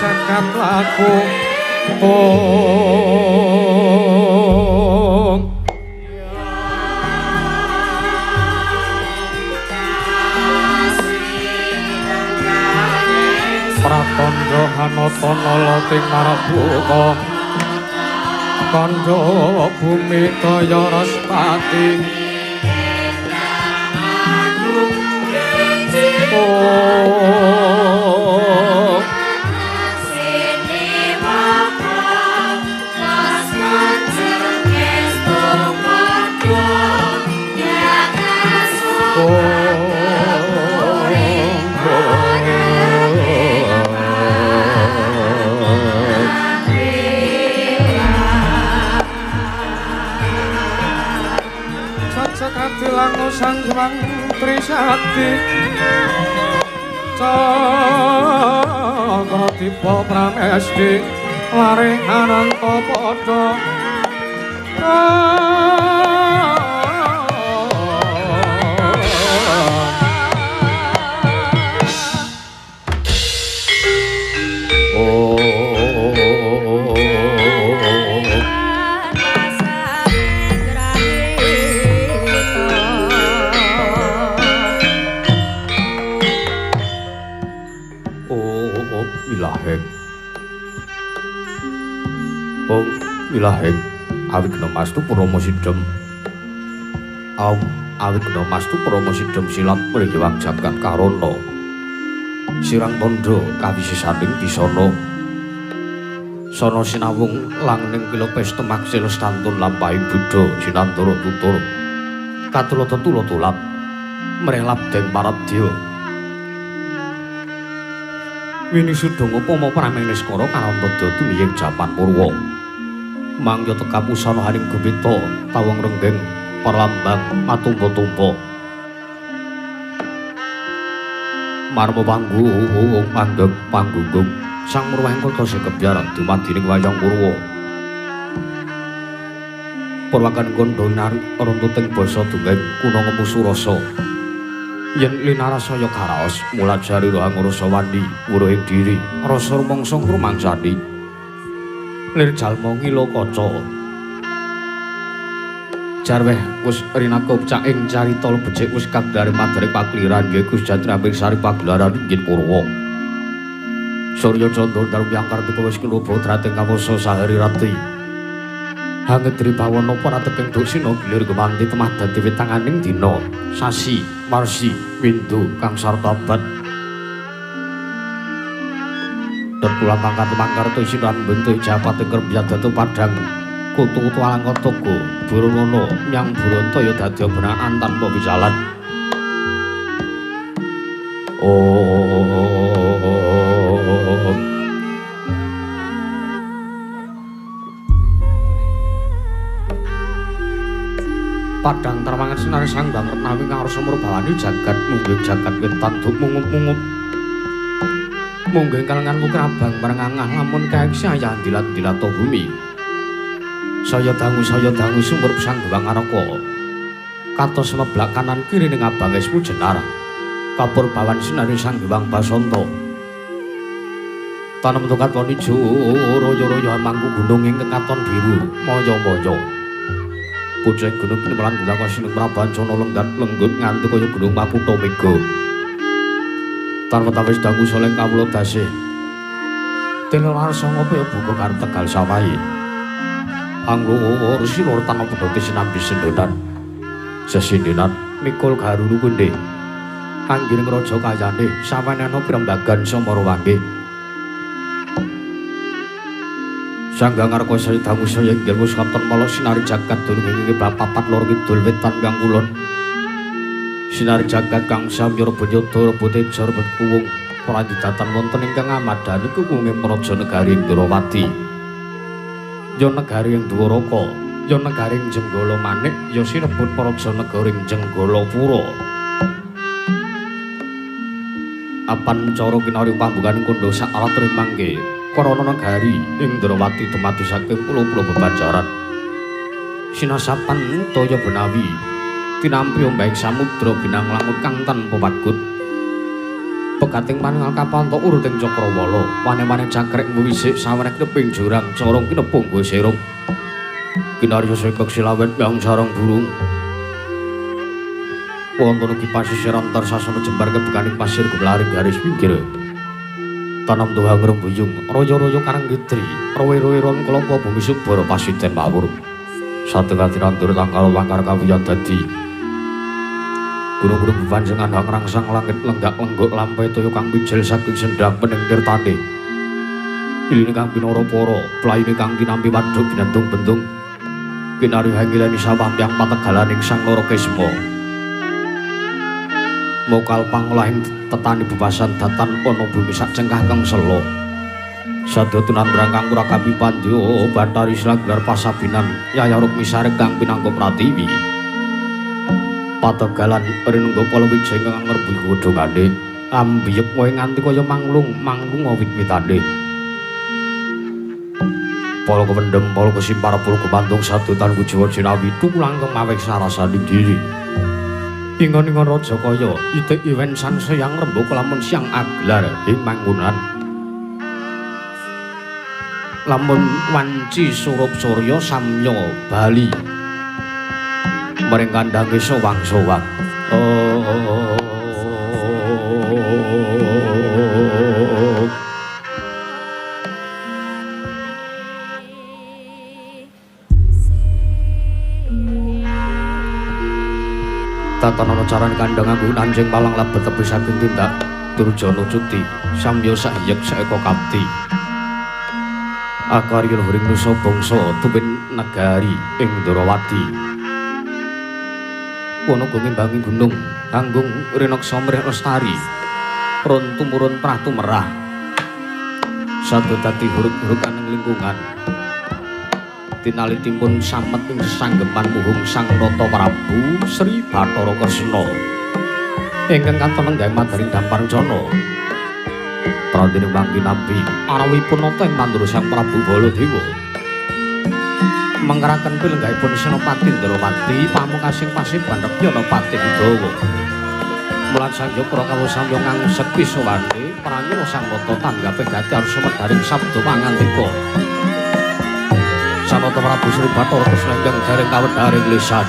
jagat laku. Om Pratandha hanata nala tinarbuka kandha bumi daya raspati. Langu Sang Hyang Trisakti Cakra Dipa Pramesti lare ananta padha. Wilaheng awigna mastu parama sidhem. Awigna mastu parama sidhem silat mriyewang jagat karana. Sirang tandha kawisisaning disana. Sana sinawung langning kilopes temaksil stantun lampahing buddha jinandara tutur. Katulata tula-tulap mreh labdeng parabdya. Wini sudang upama prameng niskara karanta dumiying japan purwa. Mangya teka pusana haring gupita tawang renggeng parlambang matumpa-tumpa. Marma panggung panggeng panggunggung sang murwahing kota sing kebyar dumadining wayang purwa. Purwakan kandha runtuting basa dongeng kuna ngemu surasa. Yen linarasaya karaos mulajari rohang rasa wani wuruhing diri rasa rumangsa ngrumangsani. Lir jalma ngila kaca. Jarweh wis rinakub caking carita becik wis kaglare madare pakliran yaiku sejatine sari pagelaran inggih Purwa. Surya candra daru yang kartika wis kenoba drating kawasa sahari rati. Hangedri bawana prateking duksina gilir gemanti temah dadi witanganing dina sasi marsi windu kang sarta abad. Kula tangkat mangkarta isiran bentuk japat kerbyadatu padang kutu-kutu alangkata burono nyang buronto ya dadi obenan tanpa pijalan. Oh. Padang termangan sinar sang Bang Retnawi kang rasa murbawani jagat munggih jagat wetan duk mungup-mungup. Munggih kalenganmu krabang marangangah lamun kaeksi ayah dilat-dilato bumi. Saya dangu sumur sang Hyang Araka. Katos meblak kanan kiri ning abang esmu jenar. Kapur bawan sinari sang Hyang Basanta. Tanem katon ijo royo-royo mangku gunung ingkang katon biru maya-maya. Pucuk gunung pinemelan gulang sining prabancana lenggat lenggut nganti kaya gunung Makutha Mega. Tanpa tawis dangu soleng kawula dasih. Tilar sanga kaya buka karo Tegal sawahi. Anglur silur tanpa pedhote sinambi sendonan. Sesindenan mikul garuru kundhe. Anggiring raja kayane sawenana pirembagan samara wangke. Sangga ngarka saya dangu saya inggil wis katon mala sinari jagat durung ing papat lor kidul wetan kang kulon. Sinar jagat kang samya rebut yudha rebut teja rebut kuwung pradidatan wonten ingkang amadani kuwunge praja negari Ndrawati. Ya negari ing Dwaraka, ya negari ing Jenggala Manik, ya sinebut praja negari ing Jenggalapura. Apan cara kinari pambukaning kandha sak alat mangke karana negari ing Ndrawati dumadi saking pulo-pulo bebanjaran. Sinasapan toya benawi tinampi ombak samudra binang langut kang tanpa pagut. Pegating manunggal kapanto uruting cakrawala, wane-wane cangkrik mwisik saweneh neping jurang corong kinepung go serong. Kinarya sing silawen yang sarang burung. Wonten ugi pasisir antar sasana jembar kebekaning pasir gumlaring garis pinggir. Tanam tuha ngrembuyung, royo-royo karang kidri, rowe-rowe ron kelapa bumi subur pasiden mawur. Satengah tinandur tangkal wangkar kawiyan dadi. Gunung-gunung bepanjengan hang rangsang langit lenggak-lenggok lampai toya kang mijil saking sendang pening tirtane. Iline kang pinara para, playune kang tinampi waduk binentung-bentung. Kinarya hangilani sawah yang pategalaning sang Narakesma. Mokal pangolahing tetani bebasan datan ana bumi sak cengkah kang sela. Sadya tinandrang kang urakapi pandya Bathari Slanggar pasabinan Yaya Rukmi Sareng kang pinangka pratiwi. Pategalan rinungga palawija ingkang ngrebuhi godhongane ambiyek wae nganti kaya manglung manglunga wit-witane. Para kependhem, para kesimpar, para kepantung sadotan kujiwa jinawi tulang kemaweh sarasaning diri. Ingon-ingon raja kaya itik iwen sansayang rembug lamun siang aglar ing manggonan. Lamun wanci surup surya samya bali. Mring kandhange sowang-sowang. Tatanana carane kandhang anggo anjing malang lebet tepi saking tindak Durjana cuti samya sahiyek saeka kapti. Akarya luhuring nusa bangsa tuwin negari ing Ndrawati. Wono ngimbangi gunung kanggung rinaksa mrih lestari run tumurun prah tumerah sadya dadi huruk-hurukan ing lingkungan tinalitimpun samet ing sanggeman muhung Sang Nata Prabu Sri Bathara Kresna ingkang katon nenggah madaring dampar rencana pradene mangki nampi arawipun nata ing mandura Sang Prabu Baladewa mengeraken pilenggahipun Senopati Ndrawati pamungkasing pasiban Rekyana Patih Udawa. Mulan sangya para kawula samya ngangsek pisawane pranyana Sang Nata tanggape gati arsa medharing sabda pangandika. Sang Nata Prabu Sri Bathara Kresna ingkang dereng kawedharing lisan.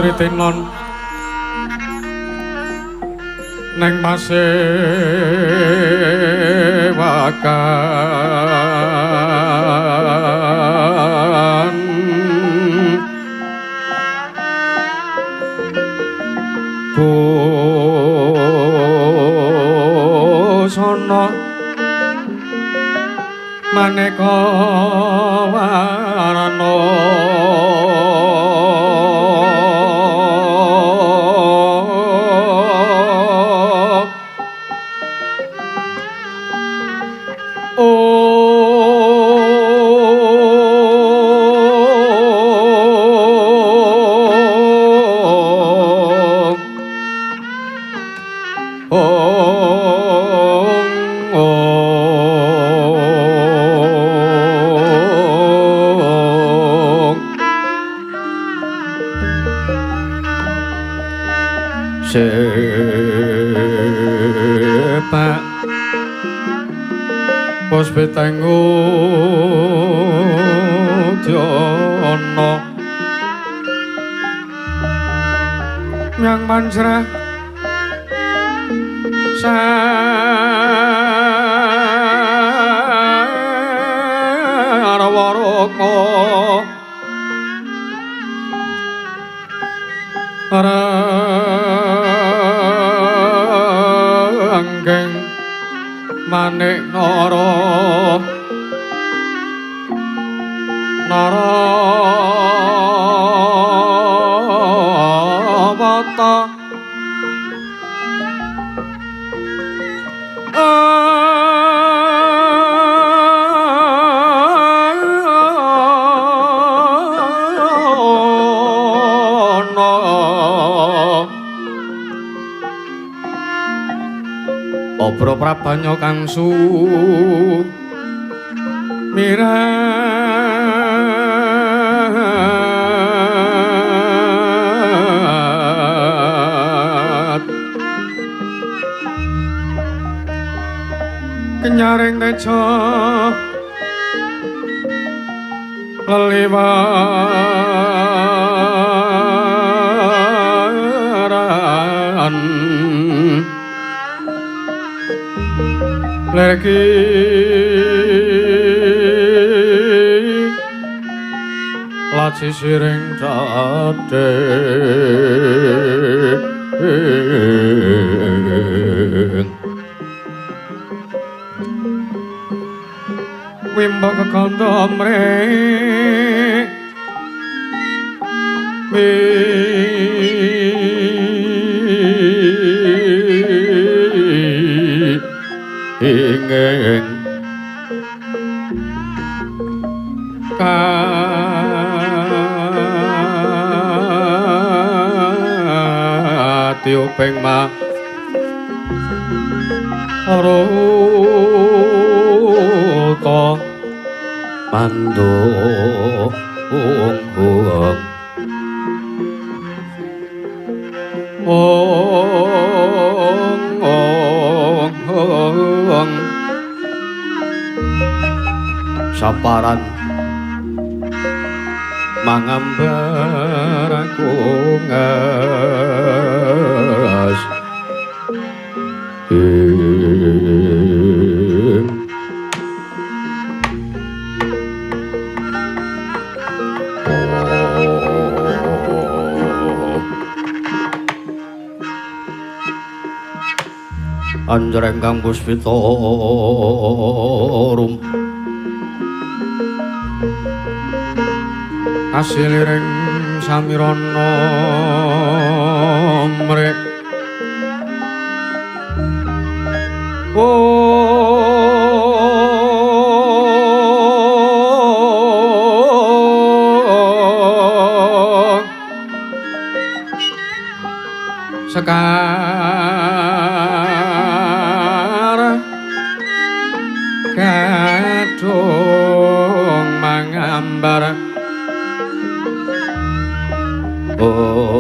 Ritenon neng pasewakan busana maneka warna. Sepak puspitengku dyono nyang manjrah sarwaraka ranggeng manik nara narawata Obro prabanya kang sumirat kenyaring teja leliwaran lerki laci siring dade wimba kekanda mrek ingin katiuping ma aruta mandung ong saparan mangambar aku ngas anjreng kang puspita rum asiliring samirana mrek sekar kadung mangambar ong.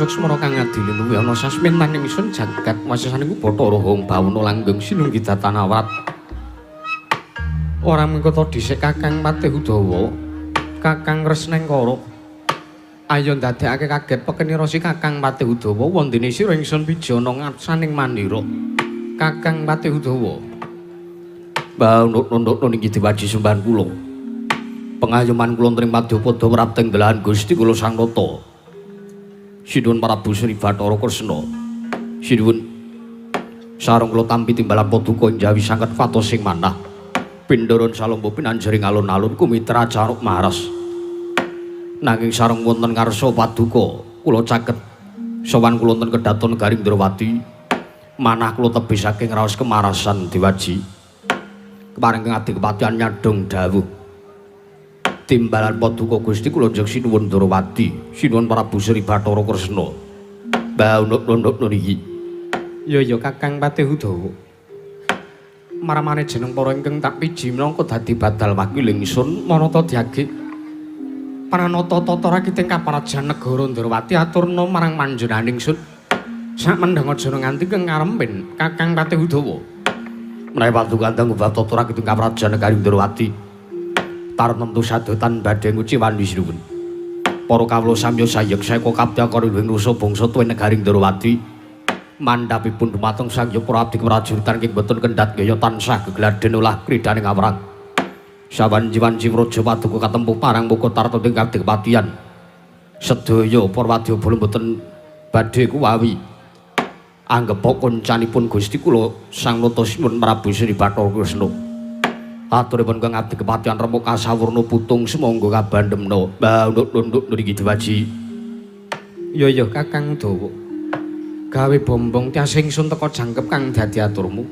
Suksmana kang adili luwih ana sasmintan ingsun jagat wasesaning Bathara Hong Bawana langgeng sinunggi datan awrat. Ora mengkota dhisik Kakang Patih Udawa, Kakang Kresnengkara. Ayo ndadekake kaget pekenira si Kakang Patih Udawa wondene sira ingsun pijana ngarsaning mandira. Kakang Patih Udawa. Mbah nunduk niki diwaji sembahan kula. Pengayoman kula wonten ing madyapada prapting delahan Gusti kula Sang Nata. Sinuwun Prabu Sri Bathara Kresna. Sinuwun sareng kula tampi timbalan paduka ing jawi sanget fatosing manah. Pindharan salomba pinanjering alun-alun kumitra caruk maras. Nanging sareng wonten ngarsa paduka kula caket sowan kula wonten kedaton Garing Ndrawati. Manah kula tebih saking raos kemarasan diwaji. Kepareng ing kepatihan nyadhong dawuh. Timbalan paduka Gusti kula njeng sinuwun Ndrawati, sinuwun Prabu Sri Bathara Kresna. Mbah nduk-nduk niki. Ya ya Kakang Patih Udawa. Maramane jeneng para ingkang tak piji minangka dadi badal wakil ingsun manata diagik. Pranata tata rakiting kaprajan negara Ndrawati aturna marang panjenengan ingsun. Sak mendhang aja nganti kengarempin Kakang Patih Udawa. Menawi paduka ndang ubah tata rakiting kaprajan negari Ndrawati. Tarnemtu sadotan badhe nguciwani sinuwun. Para kawula samya sayek saeka kaptya kariwing rusa bangsa tuwin negari Ndrawati. Mandhapipun dumateng Sang Hyang Para abdi prajuritan ing boten kendhat gaya tansah gegladen olah kridhaning awrang. Sawanci-wanci praja paduka katempuh parang muka tartemtu ing kadipatian. Sedaya para wadyabala boten badhe kuwawi. Anggepa koncanipun Gusti kula Sang Nata Sinuwun Prabu Sri Bathara Kresna. Aturipun kang abdi kepatihan remuk kasawurna putung sumangga kabandemna. Mbah nduk-nduk niki diwaji. Ya ya Kakang Udawa. Gawe bombong tias ingsun teka jangkep kang dadi aturmu.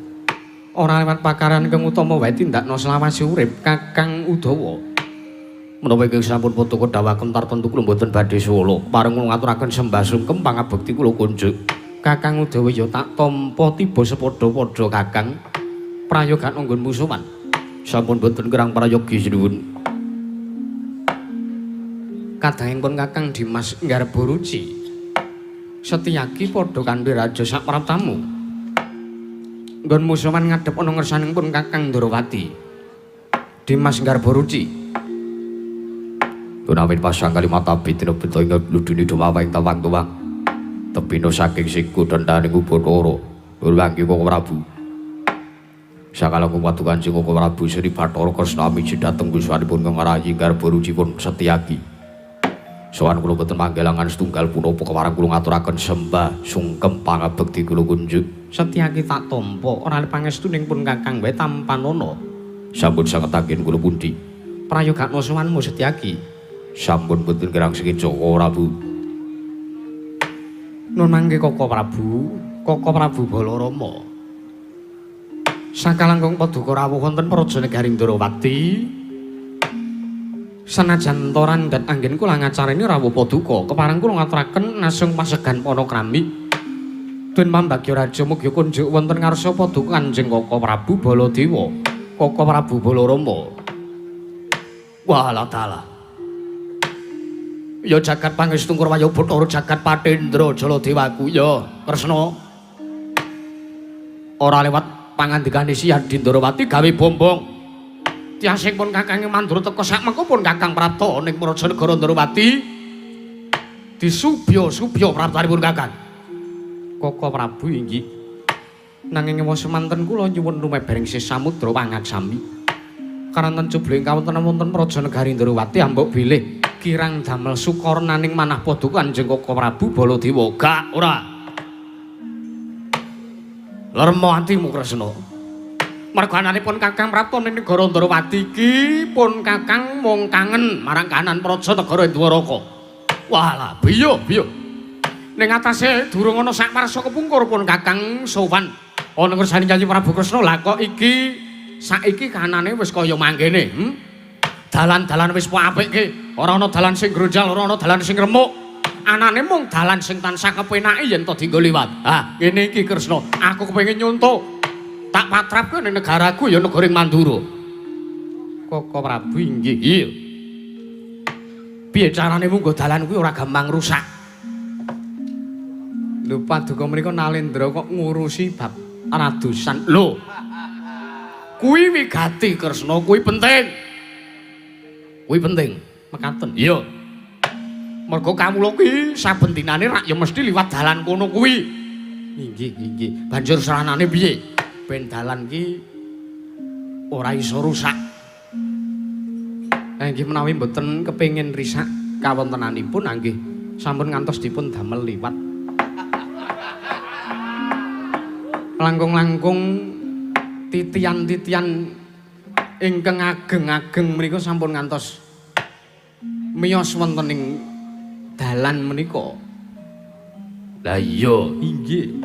Ora lewat pakaran kang utama wae tindakna selawase urip Kakang Udawa. Menawa ingkang sampun paduka dawuhaken tartemtu kula mboten badhe suwala. Pareng kula ngaturaken sembah sungkem pangabekti kula kunjuk. Kakang Udawa ya tak tampa tiba sepadha-padha Kakang. Prayoga nggon musuhan. Sampun boten kirang prayogi sinuwun. Kadangipun Kakang Dimas Garbaruci. Setyaki padha kanthi raja sapraptamu. Nggon musuhan ngadhep ana ngersanipun Kakang Ndrawati. Dimas Garbaruci. Gunawin pasang kalimat abdi tinebeta ing ludune dumawang tawang-tuwang. Tebina saking siku dendhaning Ubathara. Urwangki Koko Prabu. Sakalangkung paduka Kanjeng Koko Prabu Sri Bathara Kresna miji dhateng guswanipun kang rayi Garbarucipun Setyaki. Sowan kula boten manggelangan setunggal punapa kepareng kula ngaturaken sembah sungkem pangabekti kula kunjuk. Setyaki tak tampa ora pangestuning pun Kakang wae tampanana. Sampun sanget anggen kula pundi. Prayogakna sowanmu Setyaki. Sampun boten kirang sekeca Prabu. Nun mangke Koko Prabu, Koko Prabu Balarama. Sakalangkung paduka rawuh wonten praja negari Ndrawati. Senajan ta randhat anggen kula ngacareni rawuh paduka, kepareng kula ngaturaken nasung pasegan panakrami. Dun pambagya raja mugi kunjuk wonten ngarsa paduka Kanjeng Koko Prabu Baladewa, Koko Prabu Balarama. Walah dalah. Ya jagat pangestu Kurwaya Bathara jagat Patendra Jaladewaku ya Kresna. Ora lewat pangandikane si Adi Ndrawati gawe bombong. Tiasipun Kakang Mandura teka sak mengko pun Kakang Prapta ning praja negara Ndrawati disubya-subya praptanipun Kakang. Koko Prabu inggih. Nanging ewa semanten kula nyuwun lumebering sih samudra pangaksami. Karanten jubling kawontenan wonten praja negari Ndrawati ambok bilih kirang damel sukarnaning manah paduka Kanjeng Koko Prabu Baladewa. Gak ora. Lermo atimu Kresna. Mergananipun Kakang Prapta ning negara Ndrawati iki pun Kakang mung kangen marang kahanan praja negara Dwaraka. Walah, biyo biyo. Ning atase durung ana sak warsa kepungkur pun Kakang sowan ana ngersani Kyai Prabu Kresna. Lah kok iki saiki kahanane wis kaya mangkene, Dalan-dalan wis apikke, ora ana dalan sing gronjal, ora ana dalan sing remuk. Anane mung dalan sing tansah kepenaki yen to dienggo liwat. Ah, ngene iki Kresna, aku kepengin nyonto. Tak patrapke ning negaraku ya negara Mandura. Koko Prabu inggih. Iya. Piye carane munggo dalan kuwi ora gampang rusak? Lho paduka menika Nalendra kok ngurusi bab radosan. Lho. Kuwi wigati Kresna, kuwi penting. Kuwi penting. Mekaten. Iya. Mergo kawula kuwi saben dinane rak ya mesti liwat dalan kono kuwi. Inggih, inggih. Banjur saranane piye? Ben dalan ki ora iso rusak. Inggih menawi mboten kepengin risak kawontenanipun nggih sampun ngantos dipun damel liwat. Langkung-langkung titian-titian ingkang ageng-ageng menika sampun ngantos miyos wonten ing dalan menika. Lah iya, inggih.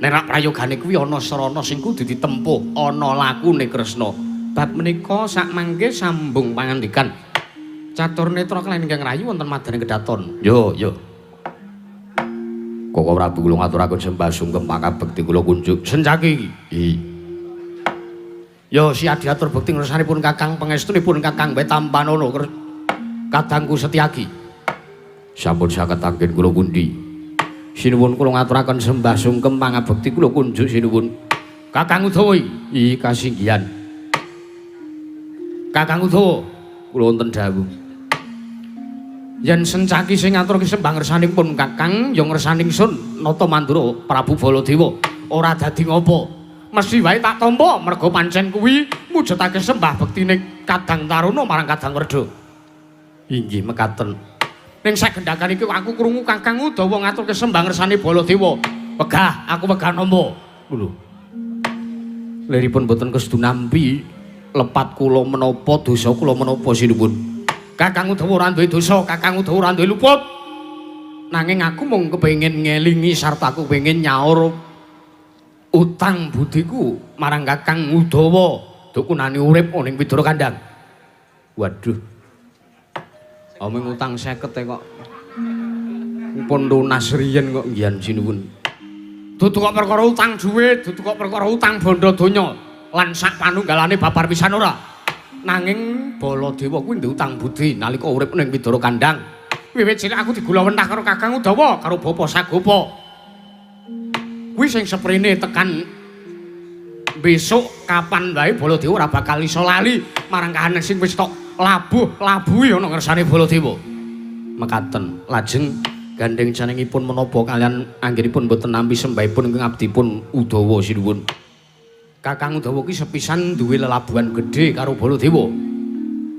Nek rak prayogane kuwi ana sarana sing kudu ditempuh, ana lakune Kresna. Bab menika sakmangke sambung pangandikan. Catur netra kaliyan ingkang rayu wonten madyaning kedaton. Yo, yo. Koko Prabu kula ngaturaken sembah sungkem pakabekti kula kunjuk sencaki iki. Yo siadi atur bekti ngersanipun Kakang pangestunipun Kakang bae tampanana kadangku Setyaki. Sampun saged anggen kula pundi. Sinuwun kula ngaturaken sembah sungkem pangabekti kula kunjuk sinuwun. Kakang Udawa iki kasinggihan. Kakang Udawa kula wonten dawuh. Yen sencaki sing ngaturke sembah ngersanipun Kakang ya ngersani ingsun Nata Mandura Prabu Baladewa ora dadi ngopo. Mesti wae tak tampa merga pancen kuwi mujudake sembah bektine Kadang Taruna marang Kadang Werda. Inggih mekaten. Ning sagendhakan iki aku krungu Kakang Udawa ngaturke sembah ngersane Baladewa. Wegah, aku wegah nampa. Lho. Liripun boten kesedu nampi lepat kula menapa dosa kula menapa sinuwun. Kakang Udawa ora duwe dosa, Kakang Udawa ora duwe luput. Nanging aku mung kepengin ngelingi sarta aku kepengin nyaur utang budiku marang Kakang Udawa dukunane urip ning Widara Kandang. Waduh. Omong utang 50 kok. Pun lunas riyen kok ngian sinuwun. Dudu kok perkara utang dhuwit, dudu kok perkara utang bondo donya lan sak panunggalane babar pisan ora. Nanging Baladewa kuwi duwe utang budi nalika urip ning Widara Kandang. Wiwit cilik aku digulawentah karo Kakang Udawa karo Bapa Sagopa. Kuwi sing seprene tekan besok kapan wae Baladewa ora bakal iso lali marang kahanan sing wis tok labuh-labuhi ana ngersane Baladewa. Mekaten lajeng gandheng jenengipun menapa kalian anggenipun boten nampi sembahipun ingkang abdipun Udawa sinuwun. Kakang Udawa ki sepisan duwe lelabuhan gedhe karo Baladewa.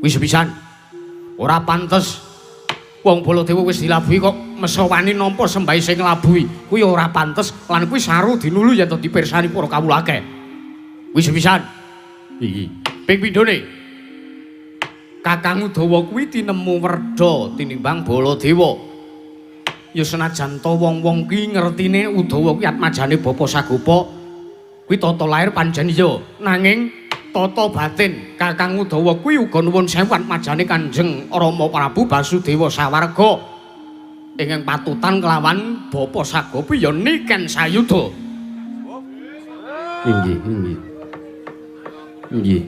Kuwi sepisan. Ora pantes wong Baladewa wis dilabuhi kok mesawani nampa sembahe sing nglabuhi. Kuwi ora pantes lan kuwi saru dinulu yen to dipirsani para kawula akeh. Kuwi sepisan. Iki ping pindhone Kakang Udawa kuwi tinemu werda tinimbang Baladewa. Ya senajan to wong-wong ki ngertine Udawa kuwi atmajane Bapa Sagopa. Kuwi tata lahir pancen iya, nanging tata batin Kakang Udawa kuwi uga nuwun sewu atmajane Kanjeng Rama Prabu Basudewa sawarga. Ingkang patutan kelawan Bapa Sagopa ya Niken Sayuda. Inggih, inggih. Inggih.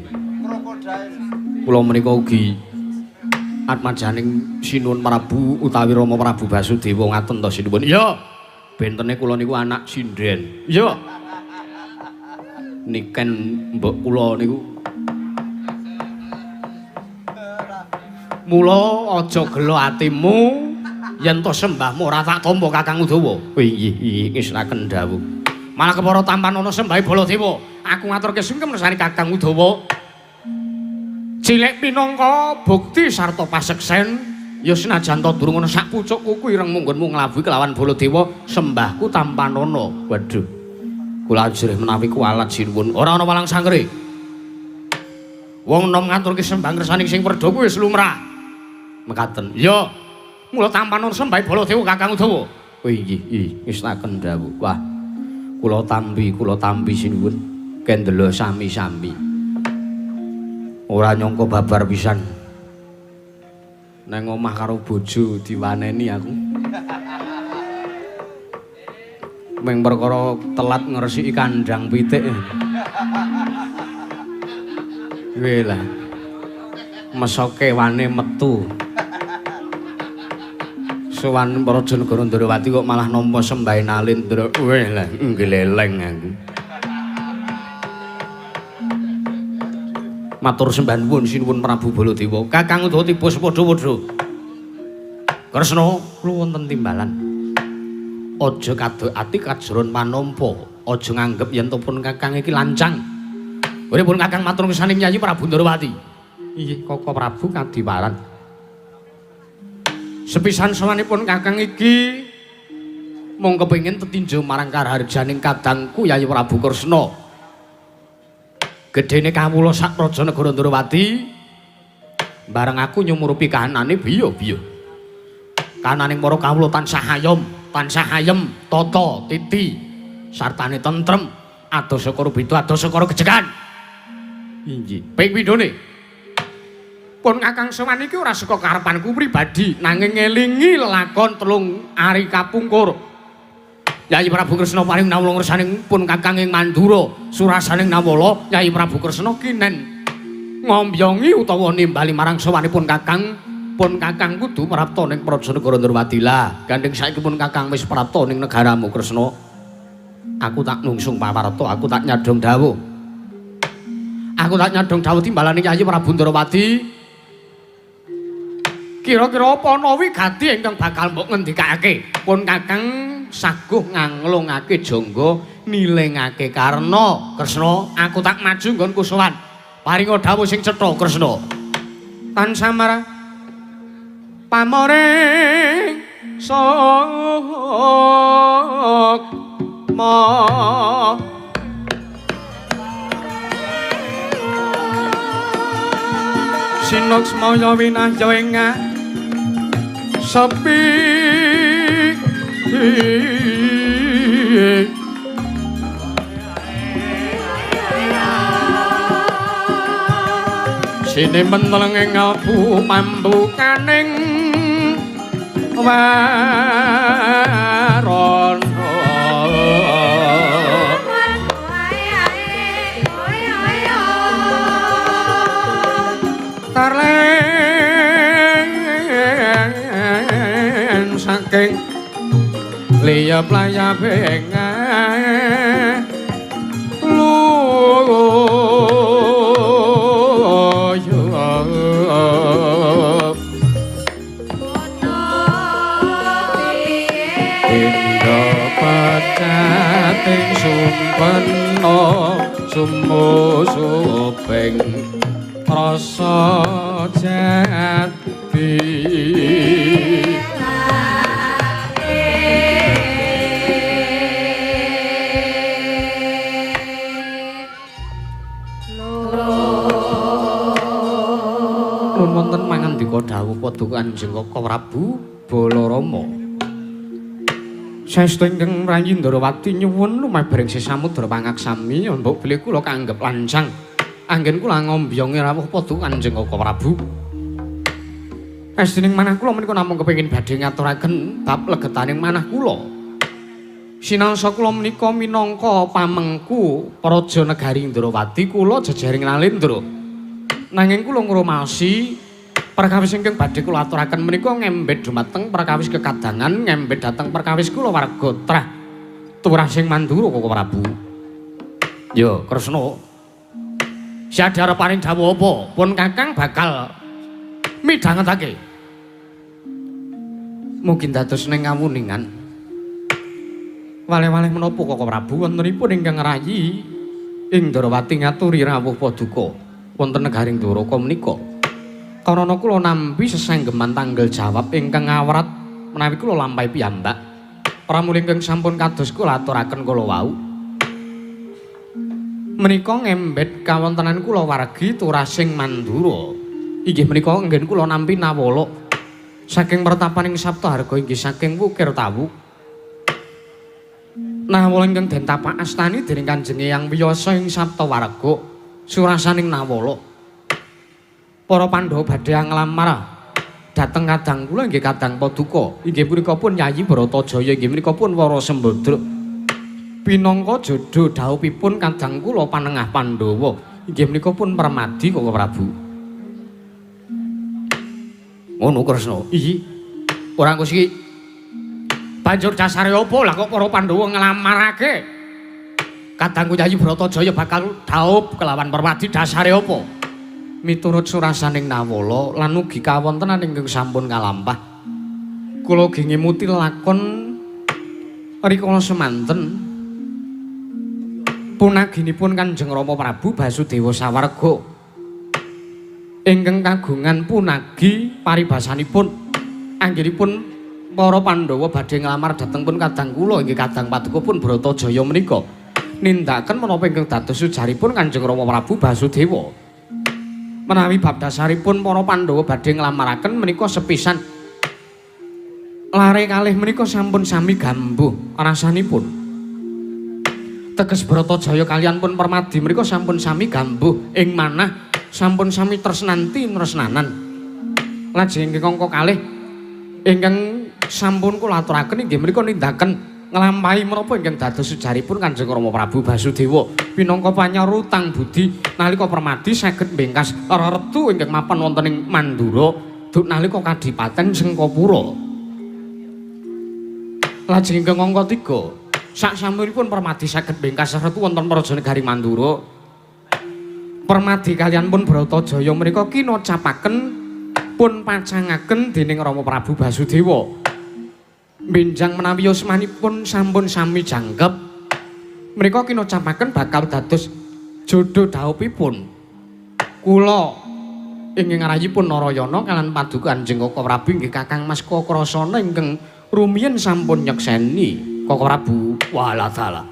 Kula menika ugi atmajaning Sinuwun Prabu utawi Rama Prabu Basudewa ngaten to sinuwun. Iya. Bentene kula niku anak sinden. Iya. Niken mbok kula niku. Mula aja gelo atimu yen to sembahmu ora tak tampa Kakang Udawa. Inggih, inggih ngisraken dawuh. Malah kepara tampan ana sembahe Baladewa. Aku ngaturke sungkem ngersani Kakang Udawa. Cilik minangka bukti sarta paseksen ya senajan to durung ana sak pucuk kuku ireng munggonmu nglabuhi kelawan Baladewa sembahku tampanana. Waduh. Kula ajrih menawi kuwalat sinuwun ora ana walang sangkere. Wong nom ngaturke sembah ngersani sing werda kuwi wis lumrah. Mekaten. Iya. Mula tampanana sembahe Baladewa Kakang Udawa. Oh inggih, inggih ngistaken dawuh. Wah. Kula tampi sinuwun kendela sami-sami. Ora nyangka babar pisan. Nang omah karo bojo diwaneni aku. Meng perkara telat ngresiki kandhang pitik. Weh lah. Meso kewane metu. Sowan Praja Negara Ndrawati kok malah nampa sembahe Nalendra. Weh lah ngleleng aku. Matur sembah nuwun sinuwun Prabu Baladewa. Kakang Udawa tiba sepadha-padha. Kresna kula wonten timbalan. Aja kadok ati kajron panampa, aja nganggep yen to pun kakang iki lancang. Uripun kakang matur ngersane Yayi Prabu Ndrawati. Inggih Koko Prabu kadiwaran. Sepisan sowanipun kakang iki mung kepengin tetinju marang karaharjaning kadangku Yayi Prabu Kresna. Gedene kawula sak praja negara Ndrawati bareng aku nyumurupi kahanane biya-biya. Kananing para kawula tansah ayom, tansah ayem, tata, titi, sartane tentrem, adoh saka rubita, adoh saka gejegan. Inggih. Ping pindhone. Pun kakang sowan iki ora saka karepanku pribadi, nanging ngelingi lelakon telung ari kapungkur. Yayi Prabu Kresna paring nawala ngersaning pun kakang ing Mandura, surasaning nawala Yayi Prabu Kresna kinen ngombyongi utawa nimbali marang sowanipun kakang, pun kakang kudu prapta ning Praja Negara Ndrawati. Lah, gandeng saiki pun kakang wis prapta ning negaramu Kresna. Aku tak nungsung pawarta, aku tak nyadhong dawuh. Aku tak nyadhong dawuh timbalane Yayi Prabu Ndrawati. Kira-kira apa ana wigati ingkang bakal mbok ngendikake? Pun kakang saguh nganglungake jangga nilengake karna. Kresna, aku tak maju nggonku sowan. Paringa dawuh sing cetha Kresna. Tansah marang pamore sukma. Sinuksmaya winahya ing sepi. Sini menteleng ing abu pambukaning warana. Tarlen saking liyap layaping luyup Indha pecating sumpena sumusuping rasa jati. Nun wonten mangandika dawuh Paduka Kanjeng Kaka Prabu Balarama. Saestu ingkang Rayi Ndrawati nyuwun lumabaring sesamudra pangaksami mbok bilih kula kaanggep lancang. Anggen kula ngombyongi rawuh Paduka Kanjeng Kaka Prabu. Estining manah kula menika namung kepengin badhe ngaturaken bab legetaning manah kula. Sinaosa kula menika minangka pamengku Praja Negari Ndrawati kula jejering Nalendra. Nanging kula ngrumaosi perkawis ingkang badhe kula aturaken menika ngembet dumateng perkawis kekadangan, ngembet dhateng perkawis kula warga trah turah sing Mandura Kaka Prabu. Ya, Kresna. Sadhara paring dawuh apa? Pun kakang bakal midhangetake. Mugi dados ning ngawuningan. Waleh-waleh menapa Kaka Prabu wontenipun ingkang rayi ing Ndrawati ngaturi rawuh paduka wonten negaring Dwaraka menika. Karana kula nampi sesenggeman tanggel jawab ingkang ngawrat menawi kula lampahi piyambak. Pramila ingkang sampun kados kula aturaken kala wau. Menika ngembet kawontenan kula wargi turasing Mandura. Inggih menika anggen kula nampi nawala saking pertapaning Saptaharga inggih saking Wukir Tawu. Nawala ingkang den tapak astani dening Kanjeng Eyang Wiyasa ing Saptawarga surasaning nawala. Para Pandhawa badhe nglamar dhateng kadang kula inggih kadang paduka. Inggih punika pun Yayi Bratajaya inggih menika pun Wara Sembadra. Pinangka jodho dhawuhipun kadang kula panengah Pandhawa inggih menika pun Permadi Kaka Prabu. Ngono Kresna. Iya. Ora engko siki Banjur dasare apa lah kok para Pandhawa nglamarake kadangku Yayi Bratajaya bakal dhaup kelawan Permadi dasare apa? Miturut surasaning Nawala lan ugi kawontenan ingkang sampun kalampah. Kula ugi ngemuti lakon rikala semanten punaginipun Kanjeng Rama Prabu Basudewa sawarga ingkang kagungan punagi paribasanipun anggenipun para Pandhawa badhe nglamar dhateng pun kadang kula inggih kadang paduka pun Bratajaya menika nindakaken menapa ingkang dados ujaripun Kanjeng Rama Prabu Basudewa. Menawi bab dasaripun para Pandhawa badhe nglamaraken menika sepisan lare kalih menika sampun sami gambuh rasanipun. Teges Bratajaya kaliyan pun Permadi menika sampun sami gambuh ing manah sampun sami tresnanti tresnanan. Lajeng ingkang angka kalih ingkang sampun kula aturaken inggih menika nindakaken nglampahi menapa ingkang dados ujaripun Kanjeng Rama Prabu Basudewa pinangka panyaur utang budi nalika Permadi saged mbengkas reretu ingkang mapan wonten ing Mandura duk nalika Kadipaten Sengkapura. Lajeng ingkang angka 3 saksampunipun Permadi saged mbengkas reretu wonten Praja Negari Mandura, Permadi kaliyan pun Bratajaya menika kinocapaken pun pacangaken dening Rama Prabu Basudewa. Benjang menawi yusmanipun sampun sami jangkep menika kinocapaken bakal dados jodho dhaupipun kula ingkang ngarayipun Narayana kaliyan paduka Kanjeng Kaka Prabu inggih Kakang Mas Kakrasana ingkang rumiyin sampun nyekseni Kaka Prabu. Walah dalah.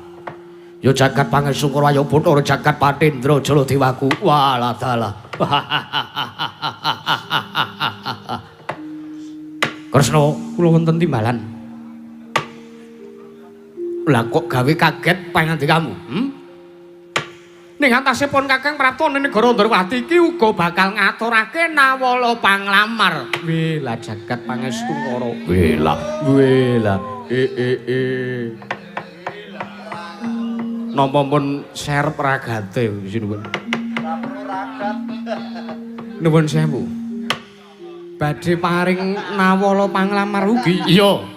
Ya jagat pangestu kaya Bathara jagat Patendra Jaladewaku. Walah dalah. Kresna kula wonten timbalan. Lah kok gawe kaget pangandikamu? Ning atase pun Kakang Prapta ning negara Ndrawati iki uga bakal ngaturake nawala panglamar. Weh lah jagat pangestu karo. Weh lah, weh lah. Napa pun serep ragate sinuwun. Nuwun sewu. Badhe paring nawala panglamar ugi. Iya.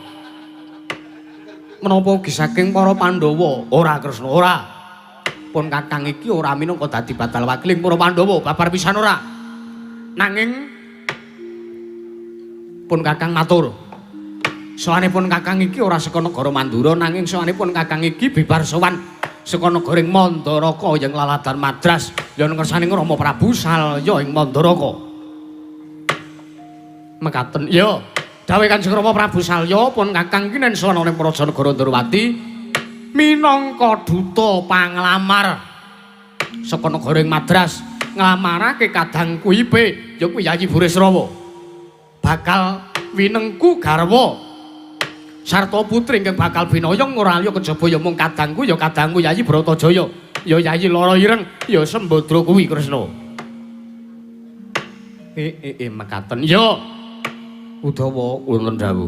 Menapa ugi saking para Pandhawa? Ora Kresna, ora. Pun Kakang iki ora minangka dadi badal wakiling para Pandhawa, babar pisan ora. Nanging pun Kakang matur. Sowanipun Kakang iki ora saka negara Mandura, nanging sowanipun Kakang iki bibar sowan saka negara ing Mandaraka ing laladan Madras, yen ngersane Rama Prabu Salya ing Mandaraka. Mekaten, iya. Dawuh Kanjeng Rama Prabu Salya pun Kakang iki nen sowan ning Praja Negara Ndrawati minangka duta panglamar saka negara ing Madras nglamarake kadang kuipe ya kuwi Yayi Burisrawa bakal winengku garwa sarta putri ingkang bakal binayang ora liya kejaba ya mung kadangku ya kadangku Yayi Bratajaya ya Yayi Lara Ireng ya Sembadra kuwi Kresna. Mekaten ya. Udawa wonten dawuh.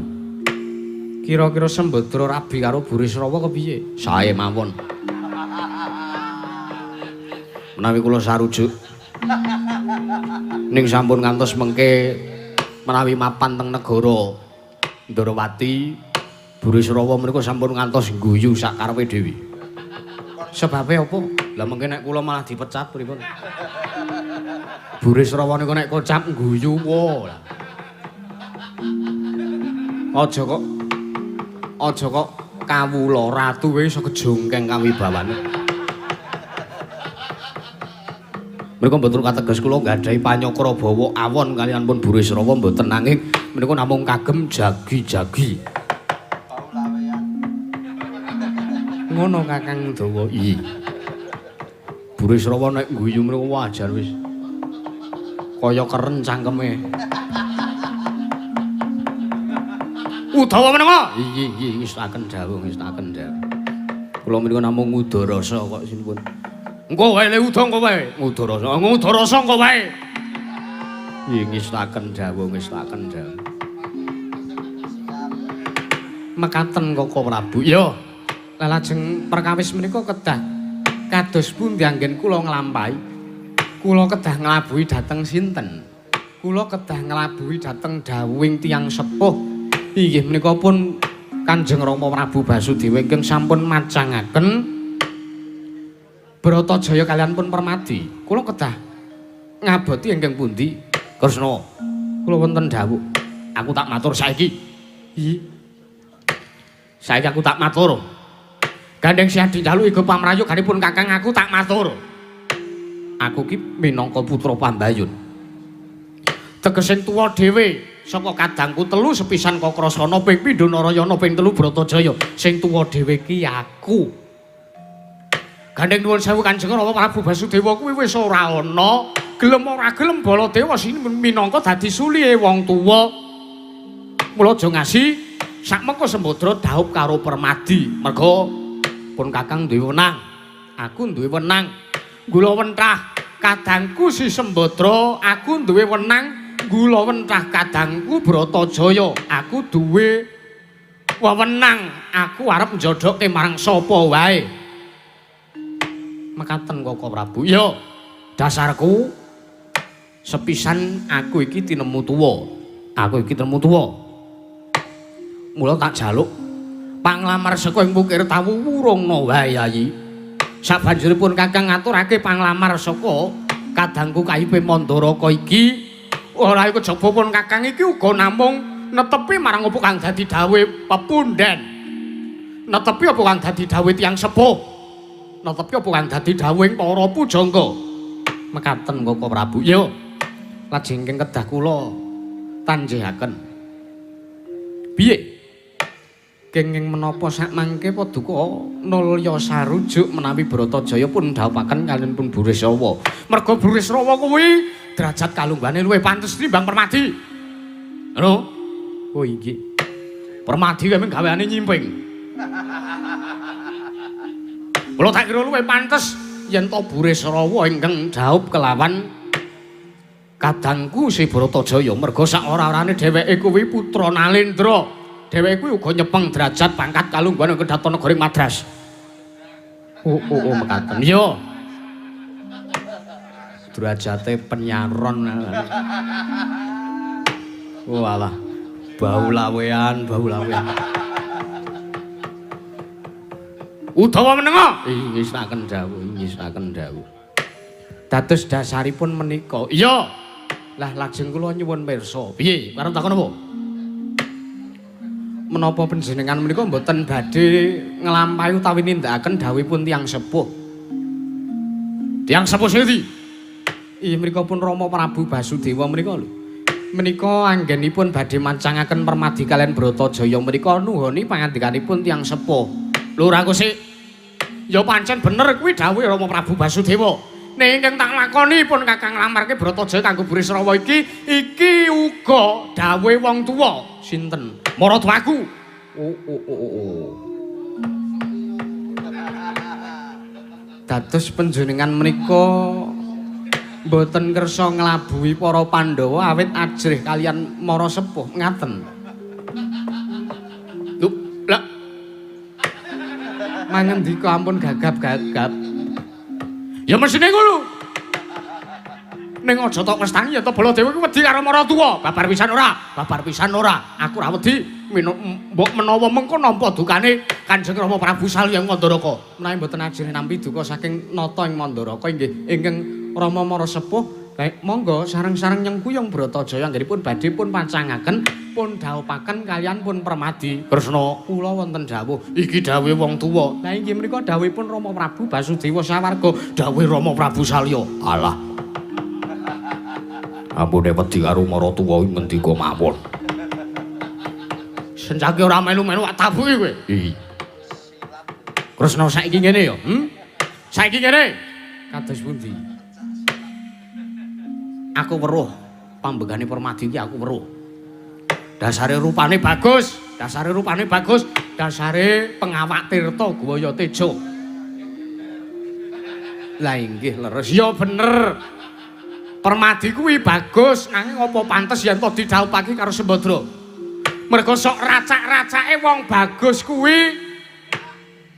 Kira-kira Sembadra rabi karo Burisrawa kepiye? Sae mawon. Menawi kula sarujuk ning sampun ngantos mengke menawi mapan teng negara Ndrawati, Burisrawa menika sampun ngantos ngguyu sak karepe dhewe. Sebabe apa? Lah mengke nek kula malah dipecat pripun? Burisrawa niku nek kocap ngguyu wo. Aja kok kawula ratu wae iso kejongkeng kawibawane. Menika mboten kateges kula nggadahi panyakra bawa awon kaliyan pun Burisrawa mboten, nanging menika namung kagem jagi-jagi. Ngono Kakang Dawa. Iya. Burisrawa nek guyu menika wajar wis. Kaya keren cangkeme. Udawa menenga. Iya iya ngestaken dawuh, ngestaken dawuh. Kula menika namung ngudarasa kok sinipun. Engko wae le uda engko wae. Ngudarasa, ngudarasa engko wae. Iya ngestaken dawuh, ngestaken dawuh. Mekaten Koko Prabu. Iya. Lajeng perkawis menika kedah kados pundi anggen kula nglampahi? Kula kedah nglabuhi dhateng sinten? Kula kedah nglabuhi dhateng dawuhing tiyang sepuh. Inggih menika pun Kanjeng Rama Prabu Basudewa ingkang sampun macangaken Bratajaya kaliyan pun Permadi. Kula kedah ngaboti ingkang pundi? Kresna, kula wonten dawuh. Aku tak matur saiki. Hi. Saiki aku tak matur. Gandeng Siadi dalu iga pamrayu ganipun Kakang aku tak matur. Aku ki minangka putra pambayun. Tegese tuwa dhewe saka kadangku telu sepisan Kakrasana ping pindho Narayana ping telu Bratajaya. Sing tuwa dhewe ki aku. Gandeng nuwun sewu Kanjeng Rama Prabu Basudewa kuwi wis ora ana. Gelem ora gelem Baladewa sing minangka dadi sulihe wong tuwa. Mula aja ngasi sakmengko Sembadra dhaup karo Permadi. Merga pun Kakang duwe wenang. Aku duwe wenang. Gula wentah kadangku si Sembadra, aku duwe wenang gula wentah kadangku Bratajaya. Aku duwe wewenang, aku arep njodhokke marang sapa wae. Mekaten Koko Prabu. Ya, dasarku sepisan aku iki tinemu tuwa. Aku iki tinemu tuwa. Mula tak jaluk panglamar saka ing Bukir Tawu wurungna wae Yayi. Sabanjuripun Kakang ngaturake panglamar saka kadangku Kayupe Mandaraka iki, ora kejaba pun Kakang iki uga namung netepi marang apa kang dadi dawuhe pepunden. Netepi apa kang dadi dawuhe tiyang sepuh. Netepi apa kang dadi dawuhing para pujangga. Mekaten Koko Prabu. Ya. Lajeng ingkang kedah kula tanjihaken. Piye? Kenging menapa sakmangke paduka nulya sarujuk menawi Bratajaya pun dhawuhaken kaliyan pun Burisrawa. Merga Burisrawa kuwi derajat kalunggane luwih pantes tinimbang Permadi. Ngono? Oh inggih. Permadi kuwi gaweane nyimping. Kula tak kira luwih pantes yen to Burisrawa ingkang dhaup kelawan kadangku si Bratajaya. Merga sak ora-orane dheweke kuwi putra Nalendra. Dheweke kuwi uga nyepeng derajat pangkat kalungguhan ing kedaton negara Madras. Oh, oh, oh, mekaten. Iya. Derajate penyaron. Oh alah. Bau lawean, bau lawean. Udawa menenga. Ngisaken dawuh, ngisaken dawuh. Dados dasaripun menika. Iya. Lah lajeng kula nyuwun pirsa. Piye? Arep takon apa? Menapa panjenengan menika mboten badhe nglampahi utawi nindakaken dawuhipun tiyang sepuh? Tiyang sepuh sing ndi? Iya mriku pun Rama Prabu Basudewa menika lho. Menika anggenipun badhe mancangaken Permadi kaliyan Bratajaya menika nuhoni pangandikanipun tiyang sepuh. Lho ora sik. Ya pancen bener kuwi dawuhe Rama Prabu Basudewa. Ning ingkang tak lakoni pun Kakang nglamarke Bratajaya kanggo Burisrawa iki, iki uga dawuhe wong tuwa. Sinten? Maratuwaku. Oh oh oh oh. Dados panjenengan menika mboten kersa nglabuhi para Pandhawa awit ajrih kaliyan mara sepuh ngaten. Lho, lah mangendika ampun gagap-gagap. Ya mesine ngono. Ning aja tok westani ya to Baladewa kuwi wedi karo maratuwa. Babar pisan ora? Babar pisan ora. Aku ora wedi. Mbok menawa mengko nampa dukane Kanjeng Rama Prabu Salya ing Mandaraka. Menawi mboten ajrih nampi duka saking nata ing Mandaraka inggih ingkang Rama mara sepuh. Baik, monggo sareng-sareng nyengkuyung Bratajaya anggenipun badhe pun pacangaken pun dhawuhaken kaliyan pun Permadi. Kresna, kula wonten dawuh. Iki dawuhe wong tuwa. Lah inggih menika dawuhipun Rama Prabu Basudewa sawarga, dawuhe Rama Prabu Salya. Alah. Ampune wedi karo maratuwa ngendika mawon. Sencake ora melu-melu tak tabuki kowe. Iya. Kresna saiki ngene ya, Saiki ngene. Kados pundi? Aku weruh pambegane Permadi iki aku weruh. Dasare rupane bagus, dasare rupane bagus, dasare pengawak tirta Gwaya Teja. Lah inggih leres. Ya bener. Permadi kuwi bagus nanging apa pantes yen to didhawuhake karo Sembadra. Merga sok racak-racake wong bagus kuwi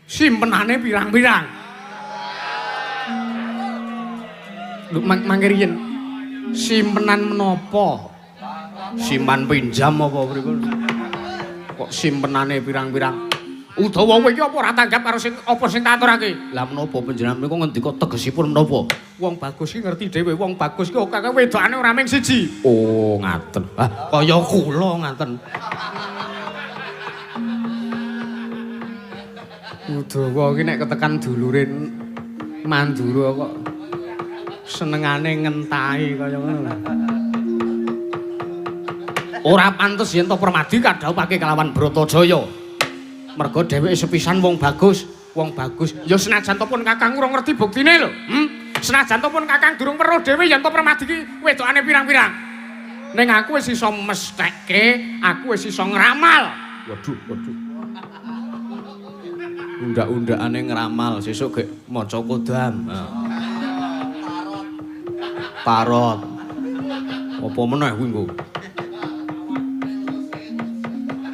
simpenane pirang-pirang. Lho mangke riyen simpenan menapa? Simpan pinjam apa pripun? Kok simpenane pirang-pirang. Udawa kowe iki apa ora tanggap karo sing apa sing tak aturake? Lah menapa panjenengan menika ngendika tegesipun menapa? Wong bagus ki ngerti dhewe, wong bagus ki akeh wedokane ora mung siji. Oh, ngaten. Ah, kaya kula ngaten. Udawa ki nek ketekan dulure Mandura kok senengane ngentahi kaya ngono. Ora pantes yen to Permadi kadhawuhake kelawan Bratajaya. Merga dheweke sepisan wong bagus, wong bagus. Ya senajan to pun Kakang ora ngerti buktine lho. Senajan to pun Kakang durung weruh dhewe yen to Permadi ki wedokane pirang-pirang. Ning aku wis iso mesthekke, aku wis iso ngramal. Waduh, waduh. Undak-undakane ngramal, sesuk gek maca kodam. Tarot. Apa meneh kuwi engko?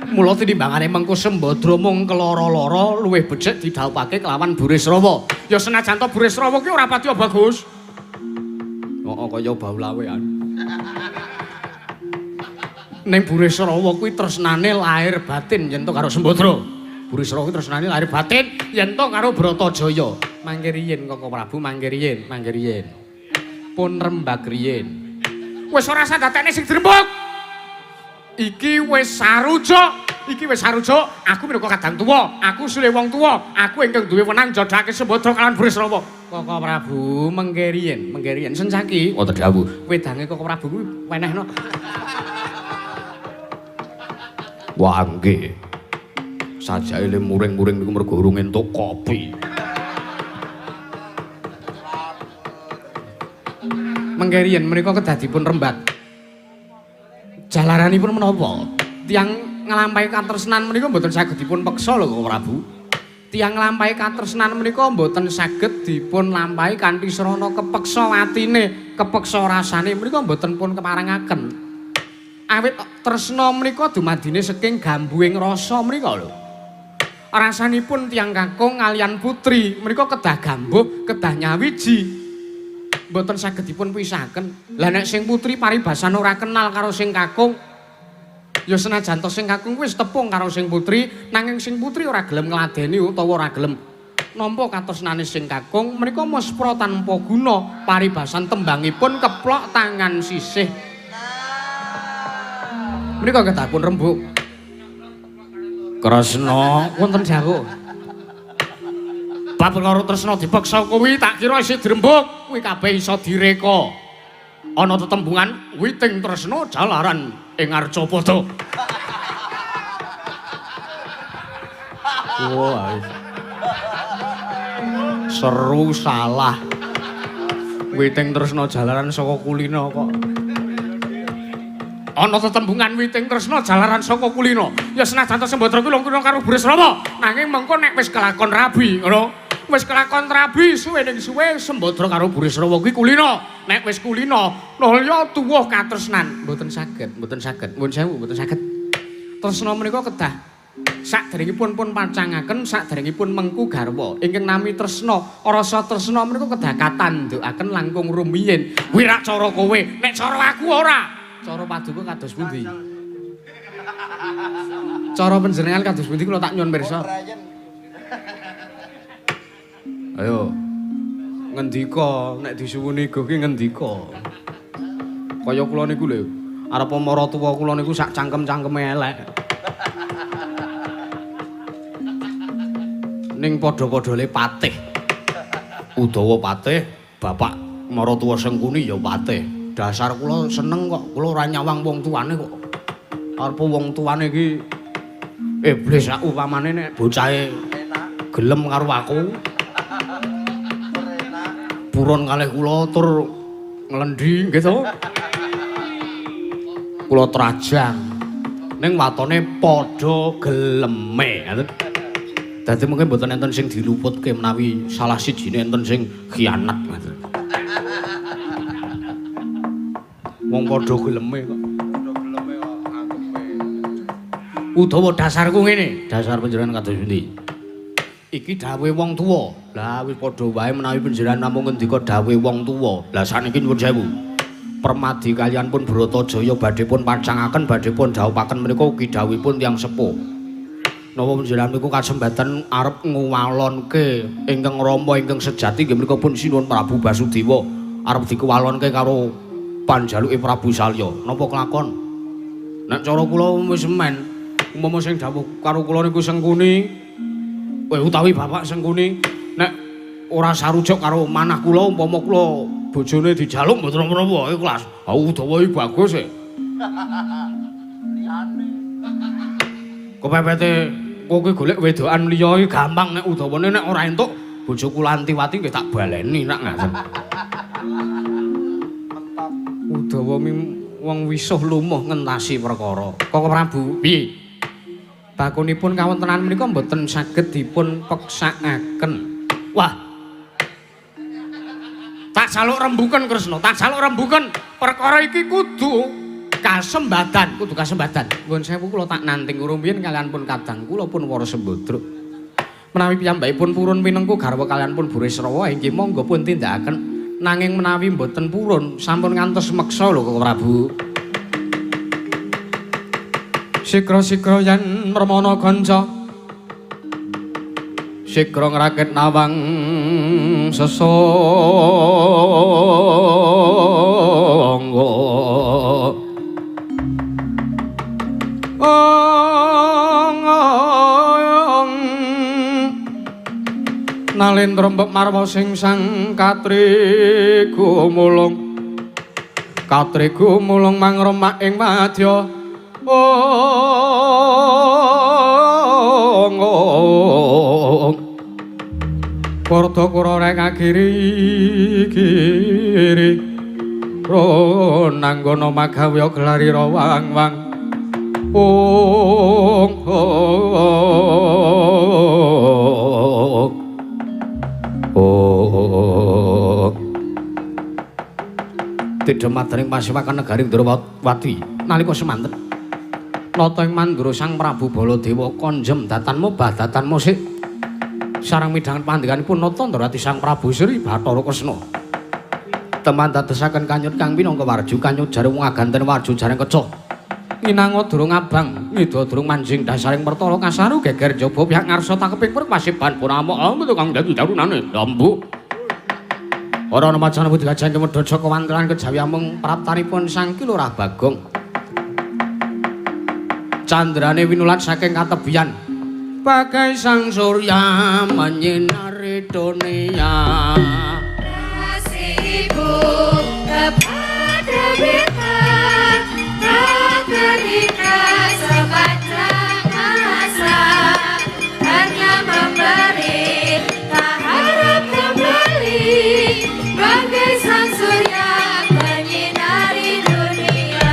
Mula tinimbangane mengko Sembadra mung keloro-loro luwih becik didhawuhake kelawan Burisrawa. Ya senajan to Burisrawa ki ora patiya bagus. Heeh, kaya bau lawean. Ning Burisrawa kuwi tresnane lahir batin yen to karo Sembadra. Burisrawa kuwi tresnane lahir batin yen to karo Bratajaya. Mangke riyin Koko Prabu, mangke riyin, mangke riyin. Pun rembag riyin. Wis ora sadadekne sing dirembug. Iki wis sarujuk, iki wis sarujuk, aku minangka kadang tuwa, aku sule wong tuwa, aku ingkang duwe wenang jodhake Sembadra kalawan Burisrawa. Koko Prabu mengke riyin, mengke riyin sencaki wonten dawuh. Wedange Koko Prabu kuwi wenehno. Wah nggih. Sajake le muring-muring niku mergo urung entuk kopi. Mengke riyin menika kedadipun rembag. Jalaranipun menapa? Tiyang nglampahi katresnan menika mboten saged dipun peksa lho Koko Prabu. Tiyang nglampahi katresnan menika mboten saged dipun lampahi kanthi srana kepeksa atine, kepeksa rasane menika mboten pun keparengaken. Awit tresna menika dumadine saking gambuhing rasa menika lho. Rasanipun tiyang kakung kaliyan putri menika kedah gambuh, kedah nyawiji. Mboten saged dipun pisahaken. Lah nek sing putri paribasan ora kenal karo sing kakung, ya senajan to sing kakung wis tepung karo sing putri, nanging sing putri ora gelem ngladeni utawa ora gelem nampa katresnane sing kakung, menika muspra tanpa guna, paribasan tembangipun keplok tangan sisih. Menika kedahipun rembug. Kresna wonten jawuh. Bab perkara tresna dipeksa kuwi tak kira isih dirembug, kuwi kabeh iso direka. Ana tetembungan witing tresna jalaran ing Arcapada. Wah. Seru salah. Witing tresna jalaran saka kulina kok. Ana tetembungan witing tresna jalaran saka kulina. Ya senajan to Sembadra kuwi lungkuna karo Burisrawa, nanging mengko nek wis kelakon rabi, ngono. Wis kelakon rabi suwe ning suwe Sembadra karo Burisrawa kuwi kulina. Nek wis kulina, nalya tuwuh katresnan. Mboten saged, mboten saged. Nuwun sewu, mboten saged. Tresna menika kedah saderengipun pun pacangaken, saderengipun mengku garwa. Ingkang nami tresna, rasa tresna menika kedah katandukaken langkung rumiyin. Kuwi rak cara kowe, nek cara aku ora. Cara paduka kados pundi? Cara panjenengan kados pundi kula tak nyuwun pirsa. Ayo. Ngendika, nek disuwuni go ki ngendika. Kaya kula niku lho, arep maratuwa kula niku sak cangkem-cangkeme elek. Ning padha-padhane patih. Udawa patih, bapak maratuwa Sengkuni ya patih. Dasar kula seneng kok, kula ora nyawang wong tuane kok. Arep wong tuane iki iblis sak upamane nek bocahe gelem karo aku. Purun kalih kula tur nglendi nggih to. Kula trajang. Ning watone padha geleme, ngoten. Dadi mungkin mboten enten sing diluputke menawi salah sijine enten sing khianat ngoten. Wong padha geleme kok. Padha geleme kok anggepe. Udawa dasarku ngene, dasar panjenengan kados pundi? Iki dawuhe wong tuwa. Lah wis padha wae menawi panjenengan namung ngendika dawuhe wong tuwa. Lah saniki nyuwun sewu. Permadi kaliyan pun Bratajaya badhe pun pacangaken badhe pun dhawuhaken menika ugi dhawuhipun tiyang sepuh. Napa panjenengan niku kasembatan arep nguwalonke ingkang rama ingkang sejati nggih menika pun Sinuwun Prabu Basudewa arep dikuwalonke karo panjaluke Prabu Salya. Napa kelakon? Nek cara kula wis men, umpama sing dhawuh karo kula niku Sengkuni, utawi Bapak Sengkuni, nek ora sarujuk karo manah kula umpama kula bojone dijaluk mboten napa-napa ikhlas. Ha Udawa iki bagus e. Liyane. Kepepete kowe golek wedokan liya iki gampang nek udawane nek ora entuk bojo kula Antiwati nggih tak baleni nak ngaten. Mentok. Udawa wong wisuh lumuh ngentasi perkara. Koko Prabu, piye? Bakunipun kawontenan menika mboten saged dipun peksakaken. Wah. Tak jaluk rembuken Kresna, tak jaluk rembuken. Perkara iki kudu kasembadan, kudu kasembadan. Nuwun sewu kula tak nanting rumiyin kaliyan pun kadang kula pun Wara Sembadra. Menawi piyambakipun purun minengku garwa kaliyan pun Burisrawa inggih monggo pun tindakaken. Nanging menawi mboten purun sampun ngantos meksa lho Koko Prabu. Sikra-sikra yen mremana kanca sikra ngrakit nawang sesangga. Nalendra mbek marwa sing sang katrigu mulung. Katrigu mulung mangromak ing wadya. Korda kura rek kiri kiri. Ronanggana magawya gelari rawang-wang. Ong ong. Tidha madaning pasiwakan negari Ndrawati nalika semanten nata ing mandura Sang Prabu Baladewa konjem datanmu badatanmu sik sareng midhangan pandikanipun nata Ndrawati Sang Prabu Sri Bathara Kresna teman dadosaken kanyut kang minangka warju kanyut jare wong aganten warju jareng kecoh nginanga durung abang ngida durung manjing dasaring pertala kasaru geger njaba pihak ngarsa takeping pasiban punama kang dadi darunane lambu ora ana macana budi gajah kemedha jaka wantelan kejawi amung praptanipun Sang Ki Lurah Bagong candrane winulat saking katebian bagai sang surya menyinari dunia. Kasih ibu kepada beta tak terhingga sepanjang masa, hanya memberi tak harap kembali bagai sang surya menyinari dunia.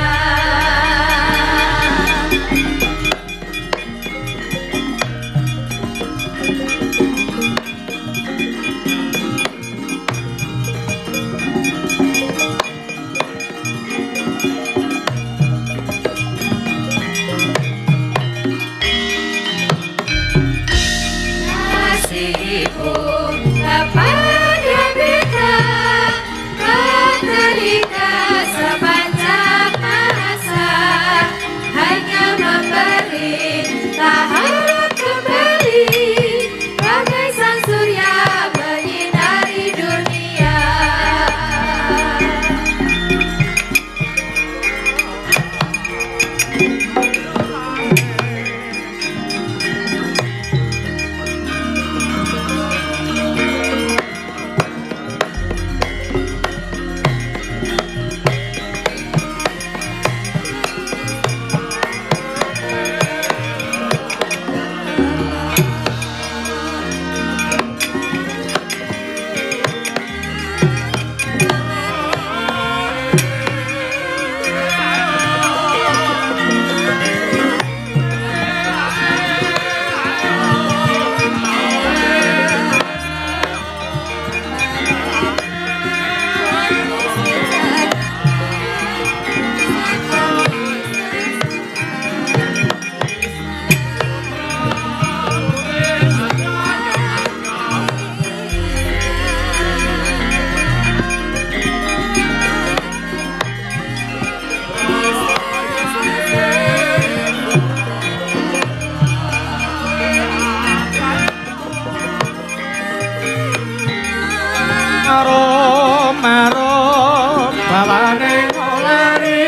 Maro bawane ngolari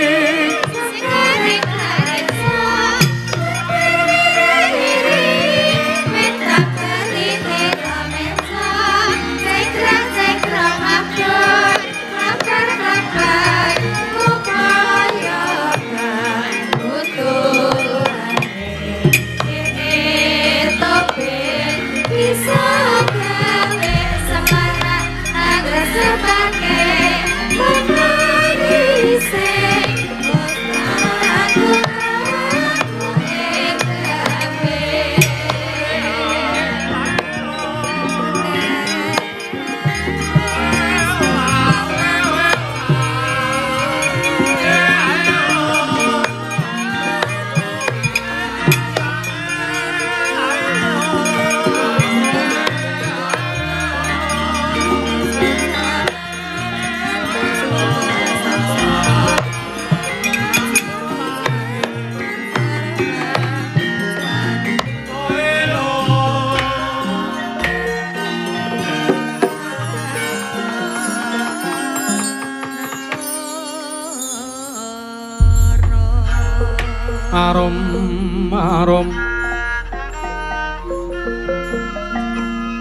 arum arum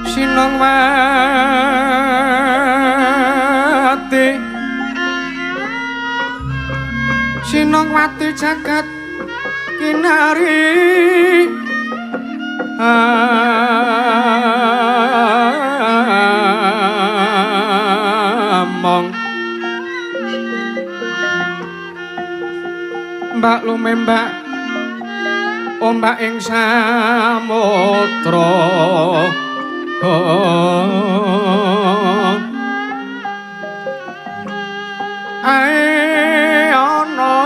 sinong wati sinong wati jagat kinari among mbak lumembak ombak ing samudra ae ana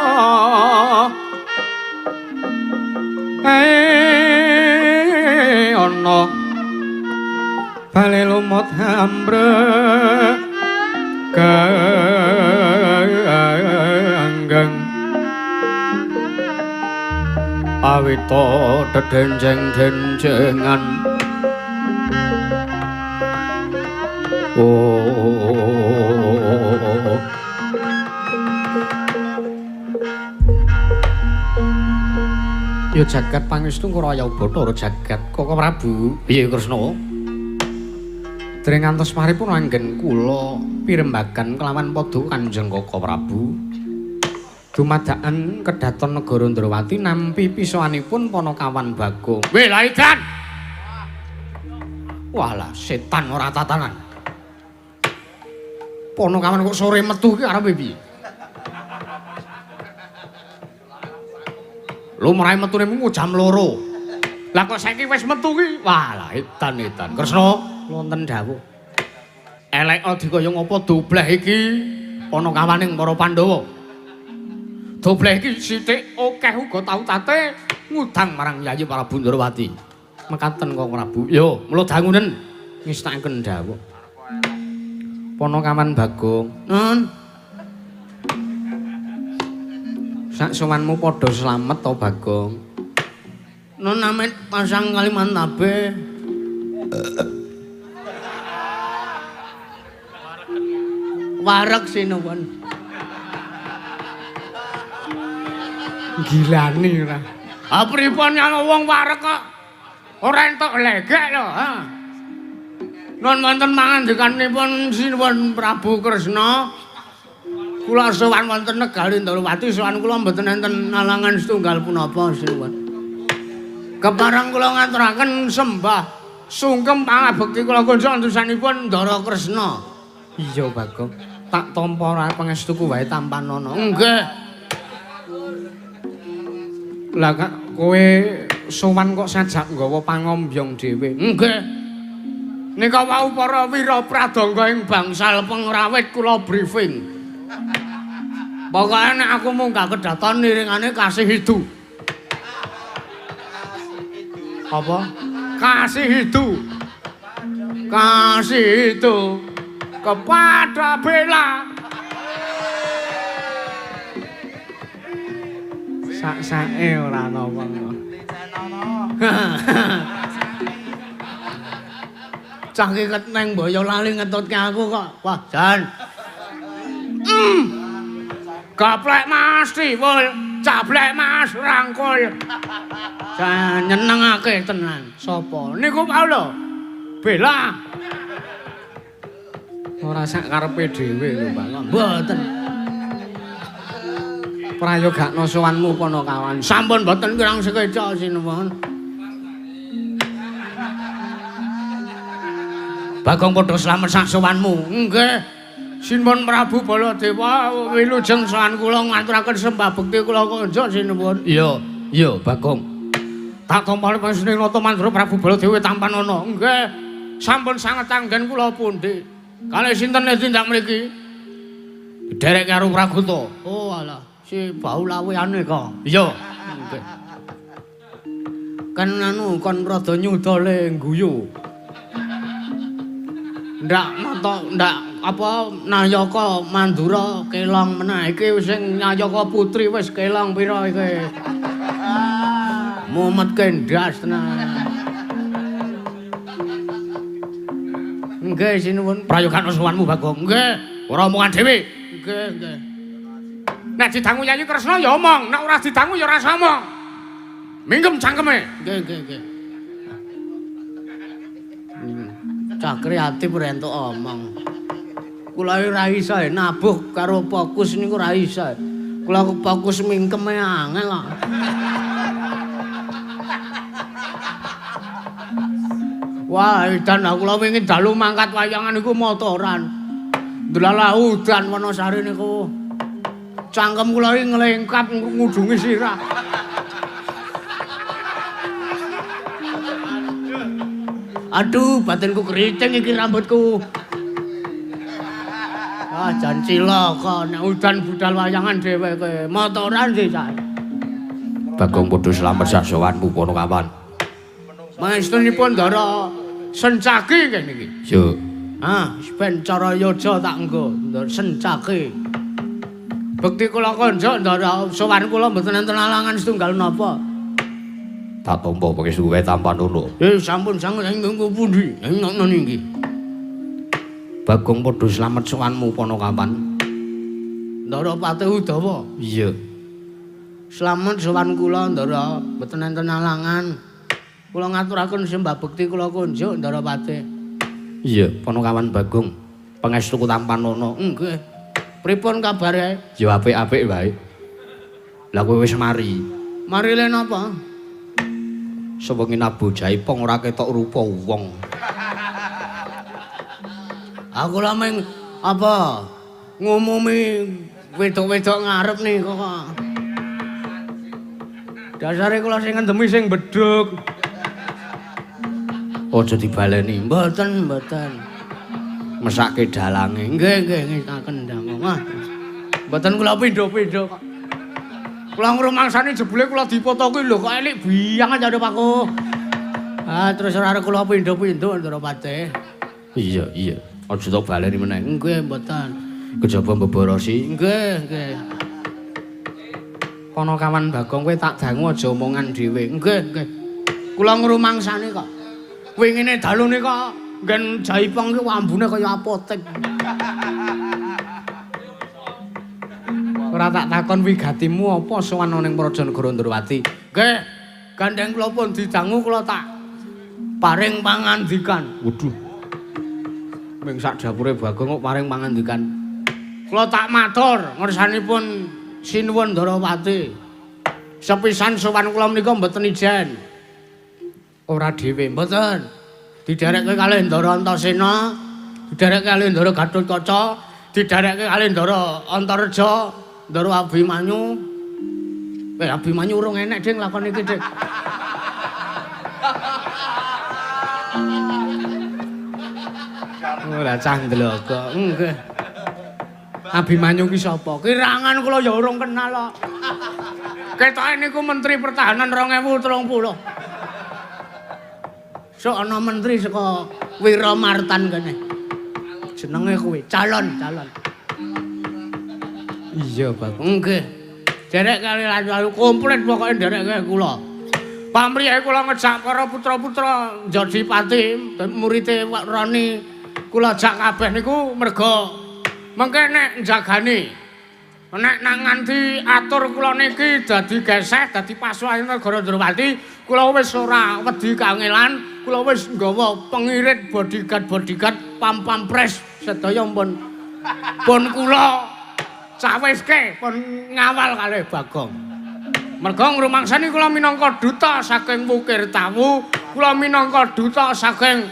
ae ana bale lumut hambre ganggeng awita dedenjeng-denjengan oh ya jagat pangestu Raya Bathara jagat Koko Prabu. Piye Kresna? Dereng ngantos paripun anggen kula pirembagan kelawan padha Kanjeng Koko Prabu. Dumadakan kedaton negara Ndrawati nampi pisoanipun Panakawan Bagong. Weh laidan. Walah setan ora tatanan. Panakawan kok sore metu iki arepe piye? Lumrahe metune mung jam 2. Lah kok saiki wis metu ki? Walah edan edan. Kresna wonten dawuh. Eleka dikaya ngapa dobleh iki Panakawaning para Pandhawa. Dobleh iki sithik akeh uga tau tate ngudang marang Yayi Prabu Ndrawati. Mekaten Koko Prabu. Yo, mula dangunen ngestakaken dawuh. Panakawan Bagong. Nun. Sak sowanmu padha slamet to Bagong. Nun amit pasang Kalimantabe. Wareg sinuwun. Gilani ora. Ha pripun ana wong wareg kok ora entuk legek lho, ha. Nun wonten mangandikanipun sinuwun Prabu Kresna. Kula sowan wonten negari Ndrawati, sowan kula mboten enten alangan setunggal punapa sinuwun. Kepareng kula ngaturaken sembah sungkem pangabekti kula kunjuk antusanipun Ndara Kresna. Iya Bagong, tak tampa ora pangestuku wae tampanana. Nggih. Lah kak kowe sowan kok sajak nggawa pangombyong dhewe. Nggih. Nika wau para wira pradangga ing bangsal pengrawit kula briefing. Pokoke nek aku munggah kedaton iringane kasih hidu. Apa? Kasih hidu. Kasih hidu kepada Bella. Sak-sake ora ana wong. Cah iki neng Boyolali ngetutke aku kok. Wah, jan. Gaplek Mas Tiwul, cablek Mas Rangkul. Jan nyenengake tenan. Sapa? Niku mau lho. Bela. Ora sak karepe dhewe lho, Pak. Mboten. Prayogakno sowanmu Panakawan. Sampun mboten kirang sekeca sinuwun. Bagong padha slamet sak sowanmu. Nggih. Sinuwun Prabu Baladewa wilujeng sowan kula ngaturaken sembah bekti kula konjuk sinuwun. Iya, iya Bagong. Tak tampa panjenengan Nata Mandura Prabu Baladewa tampanana. Nggih. Sampun sanget anggen kula pundi. Kalih sinten tindak mriki? Derek karo Praguta. Oh alah, si bau laweane kok. Iya. Nggih. Kan anu kon rada nyudole guyu. Ndak nata ndak apa Nayaka Mandura kelong meneh iki sing Nayaka Putri wis kelong pira iki. Mumetke ndas tenan. Nggih sinuwun prayogana sowanmu Bagong. Nggih, ora omongan dhewe. Nggih, nggih. Nek didangu Yayi Kresna ya omong, nek ora didangu ya ora usah omong. Mingkem cangkeme. Nggih, nggih, nggih. Cah kreatif ora entuk omong. Kula ora iso nabuh karo fokus niku ora iso. Kula fokus mingkeme angel kok. Wah, edan aku kula wingi dalu mangkat wayangan niku motoran. Ndelalah udan Wonosari niku. Cangkem kula iki nglengkap ngudungi sirah. Aduh, batinku keriting iki rambutku. Ah, jan cilaka nek udan budal wayangan dheweke. Motoran sih sae. Bagong padha slamet sak sowanmu Panakawan. Maestunipun Ndara Sencaki kene iki. Yo. Ah, ben cara yoja tak nggo Ndara Sencaki. Bekti kula konjuk Ndara sowan kula mboten enten alangan setunggal napa. Tak tampa pangestu wae tampanana. Sampun sanget ing pundi? Ngono niki. Bagong padha slamet sowanmu Panakawan. Ndara Patih Udawa. Iya. Slamet sowan kula Ndara, mboten enten alangan. Kula ngaturaken sembah bekti kula kunjuk Ndara Patih. Iya, Panakawan Bagong. Pangestuku tampanana. Nggih. Pripun kabare? Ya apik-apik wae. Lah kowe wis mari. Mari le napa? Sewengi nabuh jaipong ora ketok rupa wong. Aku lah meng apa ngumumi wedok-wedok ngarep niku kok. Dasare kula sing ngendemi sing bedhug. Aja dibaleni. Mboten, mboten. Mesake dalange. Nggih, nggih, ngestaken ndang. Wah. Mboten kula pindho-pindho kok. Kula ngrumangsani jebule kula dipotoki lho kok elik biyang aja Pakku. Ah terus ora arep kula pindho-pindho Ndara Patih. Iya, iya. Aja tok baleni meneh. Nggih, mboten. Kejaba mbeborosi. Nggih, nggih. Panakawan Bagong kowe tak dangu aja omongan dhewe. Nggih, nggih. Kula ngrumangsani kok. Wingine dalu nika nggen jaipong ki ambune kaya apotek. Ora tak takon wigatimu apa sowan ning Prajanegara Ndrawati. Nggih, gandeng kula pun didangu kula tak paring pangandikan. Waduh. Ming sak dapure Bagong kok paring pangandikan. Kula tak matur ngersanipun Sinuwun Ndrawati. Sepisan sowan kula menika mboten ijen. Ora dhewe, mboten. Diderekke kalih Ndara Antasena, diderekke kalih Ndara Gatotkaca, diderekke kalih Ndara Antareja. Ndara Abimanyu. Abimanyu urung enek ding lakon iki, Dik. Ora cah ndlogo. Nggih. Abimanyu ki sapa? Kirangan kula ya urung kenal kok. Ketoke niku Menteri Pertahanan 2030. Sok ana menteri saka Wiramartan kene. Jenenge kuwi calon, calon. Iya, Pak. Nggih. Derek kali lalu komplit pokoke nderek kula. Pamrihe kula ngejak para putra-putra njadi pati, murite Pak Roni kula jak kabeh niku merga Mengke nek njagani nek nang nganti atur kula niki dadi geseh, dadi pasukan negara Ndrawati, kula wis ora wedi kangelan, kula wis nggawa pengirit bodyguard-bodyguard pam-pampres sedaya pun pun kula cawiske pun ngawal kalih Bagong. Merga ngrumangsani kula minangka duta saking Wukir Tawu, kula minangka duta saking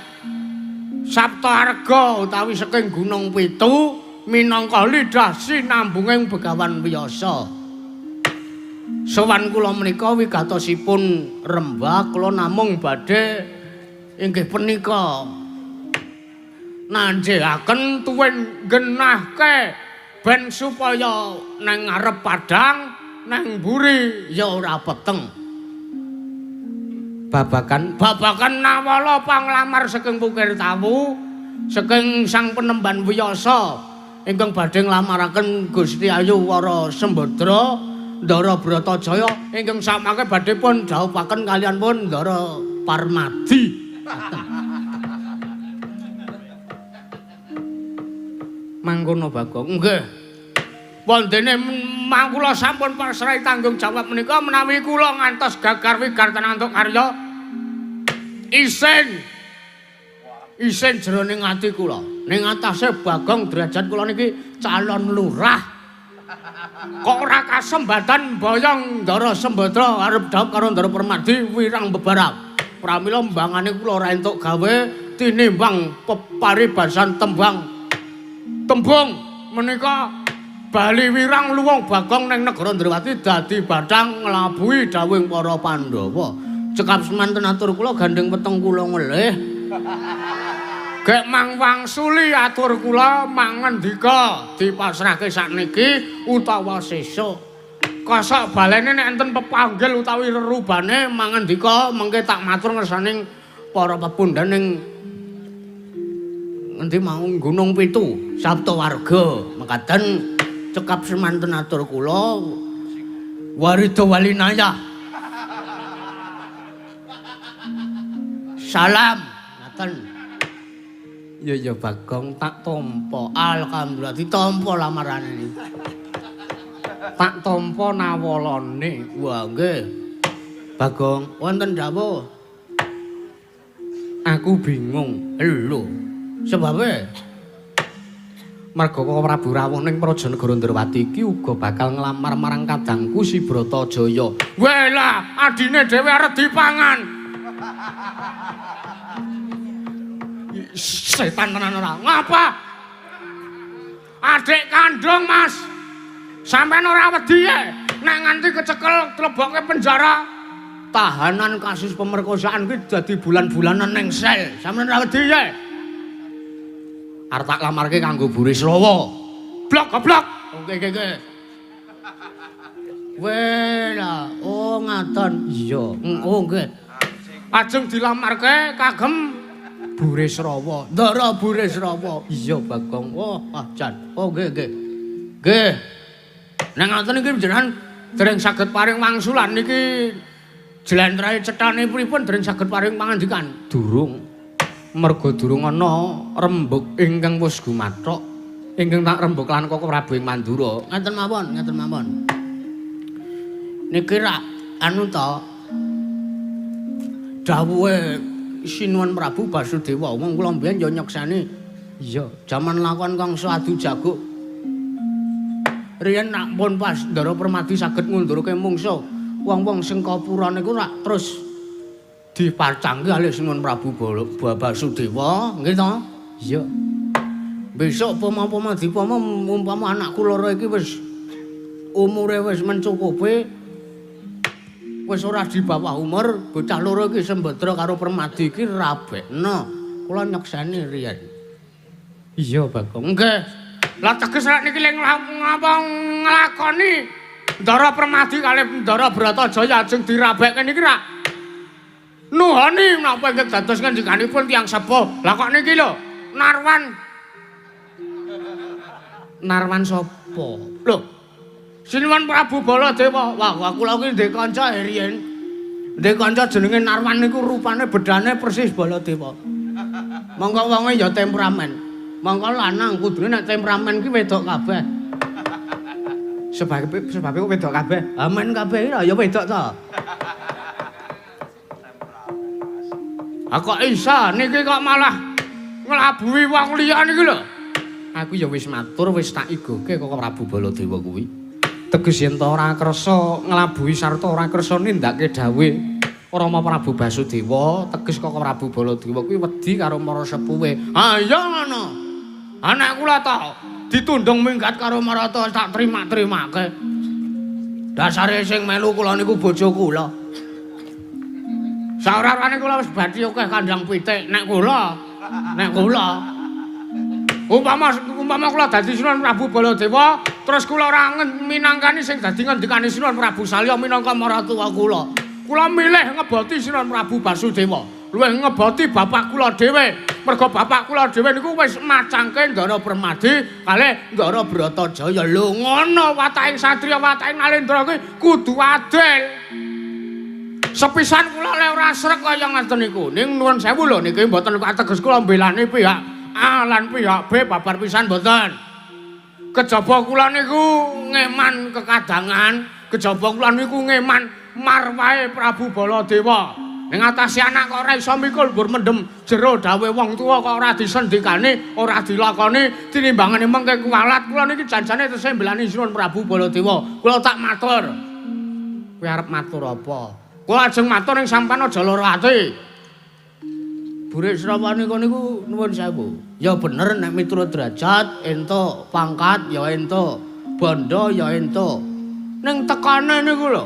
Sapta Arga utawi saking Gunung Pitu, minangka lidah sinambunging Begawan Wiyasa. Sowan kula menika wigatosipun rembag kula namung badhe inggih punika nanjehaken tuwin genahke ben supaya nang ngarep padhang nang mburi ya ora peteng. Babagan nawala panglamar saking Wukir Tawu saking Sang Penemban Wiyasa ingkang badhe nglamaraken Gusti Ayu Wara Sembadra Ndara Bratajaya ingkang samangke badhe pun dhawuhaken kaliyan pun Ndara Parmadi. Mangkono Bagong. Nggih. Wondene mang kula sampun pasrahi tanggung jawab menika menawi kula ngantos gagar wigar tenantuk karya isin. Isin jroning ati kula. Ning atase Bagong derajat kula niki calon lurah. Kok ora kasembatan boyong Ndara Sembadra arep dhawuh karo Ndara Permadi wirang bebarap. Pramila mbangane kula ora entuk gawe tinimbang peparibasan tembang tembung menika bali wirang luwung Bagong ning negara Ndrawati dadi bathang nglabuhi dawuhing para Pandhawa. Cekap semanten atur kula gandeng weteng kula ngelih. Gek mang wangsuli atur kula mangendika dipasrahke sakniki utawa sesuk. Kosok balene nek enten pepanggil utawi rerubane mangendika mengke tak matur ngersaning para pepundhen ing ngendi mau Gunung Pitu Saptawarga. Mekaten cekap semanten atur kula warida walinaya. Salam ngaten. Ya ya Bagong tak tampa. Alhamdulillah ditampa lamarane niki. Tak tampa nawalane. Wah nggih. Bagong wonten dawuh. Aku bingung. Lho, sebabe merga Prabu rawuh ning Praja Negara Ndrawati iki uga bakal nglamar marang kadangku si Bratajaya. Weh lah, adine dhewe arep dipangan. Setan tenan ora. Ngapa? Adik kandung, Mas. Sampeyan ora wedi e nek nganti kecekel klebokke penjara. Tahanan kasus pemerkosaan kuwi dadi bulan-bulanan ning sel. Sampeyan ora wedi e? Arep tak lamarke kanggo Burisrawa. Blok goblok. Oke oke oke. Weh lah, oh ngaten. Iya. Oh nggih. Ajeng dilamarke kagem Burisrawa. Ndara Burisrawa. Iya Bagong. Wah, jan. Oh nggih nggih. Nggih. Nek ngaten iki jenengan dereng saged paring wangsulan niki jlentrehe cethane pripun dereng saged paring pangandikan? Durung. Merga durung ana rembug ingkang wis gumathok ingkang tak rembug lan Koko Prabu ing Mandura. Ngaten mawon, ngaten mawon. Niki rak anu to dawuhe Sinuwun Prabu Basudewa. Wong kula mbiyen ya nyekseni. Iya, jaman lakon Kangsa adu jago. Riyen nak pun pas Ndara Permadi saged ngundurke mungsuh, wong-wong sing kapura niku rak terus dipacangke kalih Sinuwun Prabu Basudewa, nggih to? Iya. Besok pama-pama dipama umpama anakku loro iki wis umure wis mencukupi, wis ora di bawah umur, bocah loro iki Sembadra karo Permadi iki rabekno. Kula nyekseni riyen. Iya, Bagong. Nggih. Lah teges rek niki ling ngapa nglakoni Ndara Permadi kalih Ndara Bratajaya ajeng dirabekke niki rak nuhoni menapa ingkang dados ngendikanipun tiyang sepuh. Lah kok niki lho, Narwan. Narwan sapa? Lho, Sinuwun Prabu Baladewa. Wah, kula iki ndek kanca riyen. Ndek kanca jenenge Narwan niku rupane bedane persis Baladewa. Monggo wonge ya temperamen. Mongko lanang kudune nek temperamen ki wedok kabeh. Sebabe kok wedok kabeh. Amen kabeh ya wedok to. Ah kok isa niki kok malah nglabuhi wong liya niki lho. Aku ya wis matur wis tak igoke kok Prabu Baladewa kuwi. Teges yen ta ora kersa nglabuhi sarta ora kersa nindakake dawuhe Rama Prabu Basudewa, teges kok Prabu Baladewa kuwi wedi karo mara sepuhe. Ha iya ngono. Anak kula ta ditundung minggat karo marata tak terima-terimake. Dasare sing melu kula niku bojo kula. Saora-orane kula wis bathi akeh kandang pitik nek kula. Nek kula umpama kula dadi Sinuwun Prabu Baladewa, terus kula ora minangkani sing dadi ngendikane Sinuwun Prabu Salya minangka maratuwa kula. Kula milih ngeboti Sinuwun Prabu Basudewa. Luwih ngeboti bapak kula dhewe. Mergo bapak kula dhewe niku wis macangke Ndara Permadi kalih Ndara Bratajaya. Lho ngono wataking satriya, wataking Nalendra kuwi kudu adil. Sepisan kula lek ora srek kaya ngoten niku. Ning nuwun sewu lho niki mboten ateges kula mbelani pihak A lan pihak B babar pisan mboten. Kejaba kula niku ngeman kekadangan, kejaba kula niku ngeman marwahe Prabu Baladewa. Ning atase anak kok ora iso mikul mbur mendem jero dawuhe wong tuwa kok ora disendikane, ora dilakoni, tinimbangane mengke kuwalat. Kula niki janjane tesih mbelani Sinuwun Prabu Baladewa. Kula tak matur. Kowe arep matur apa? Kula ajeng matur ning sampean aja lara ati. Burisrawa niku nuwun sewu. Ya bener nek miturut derajat entuk pangkat ya entuk, bondo ya entuk. Ning tekane niku lho.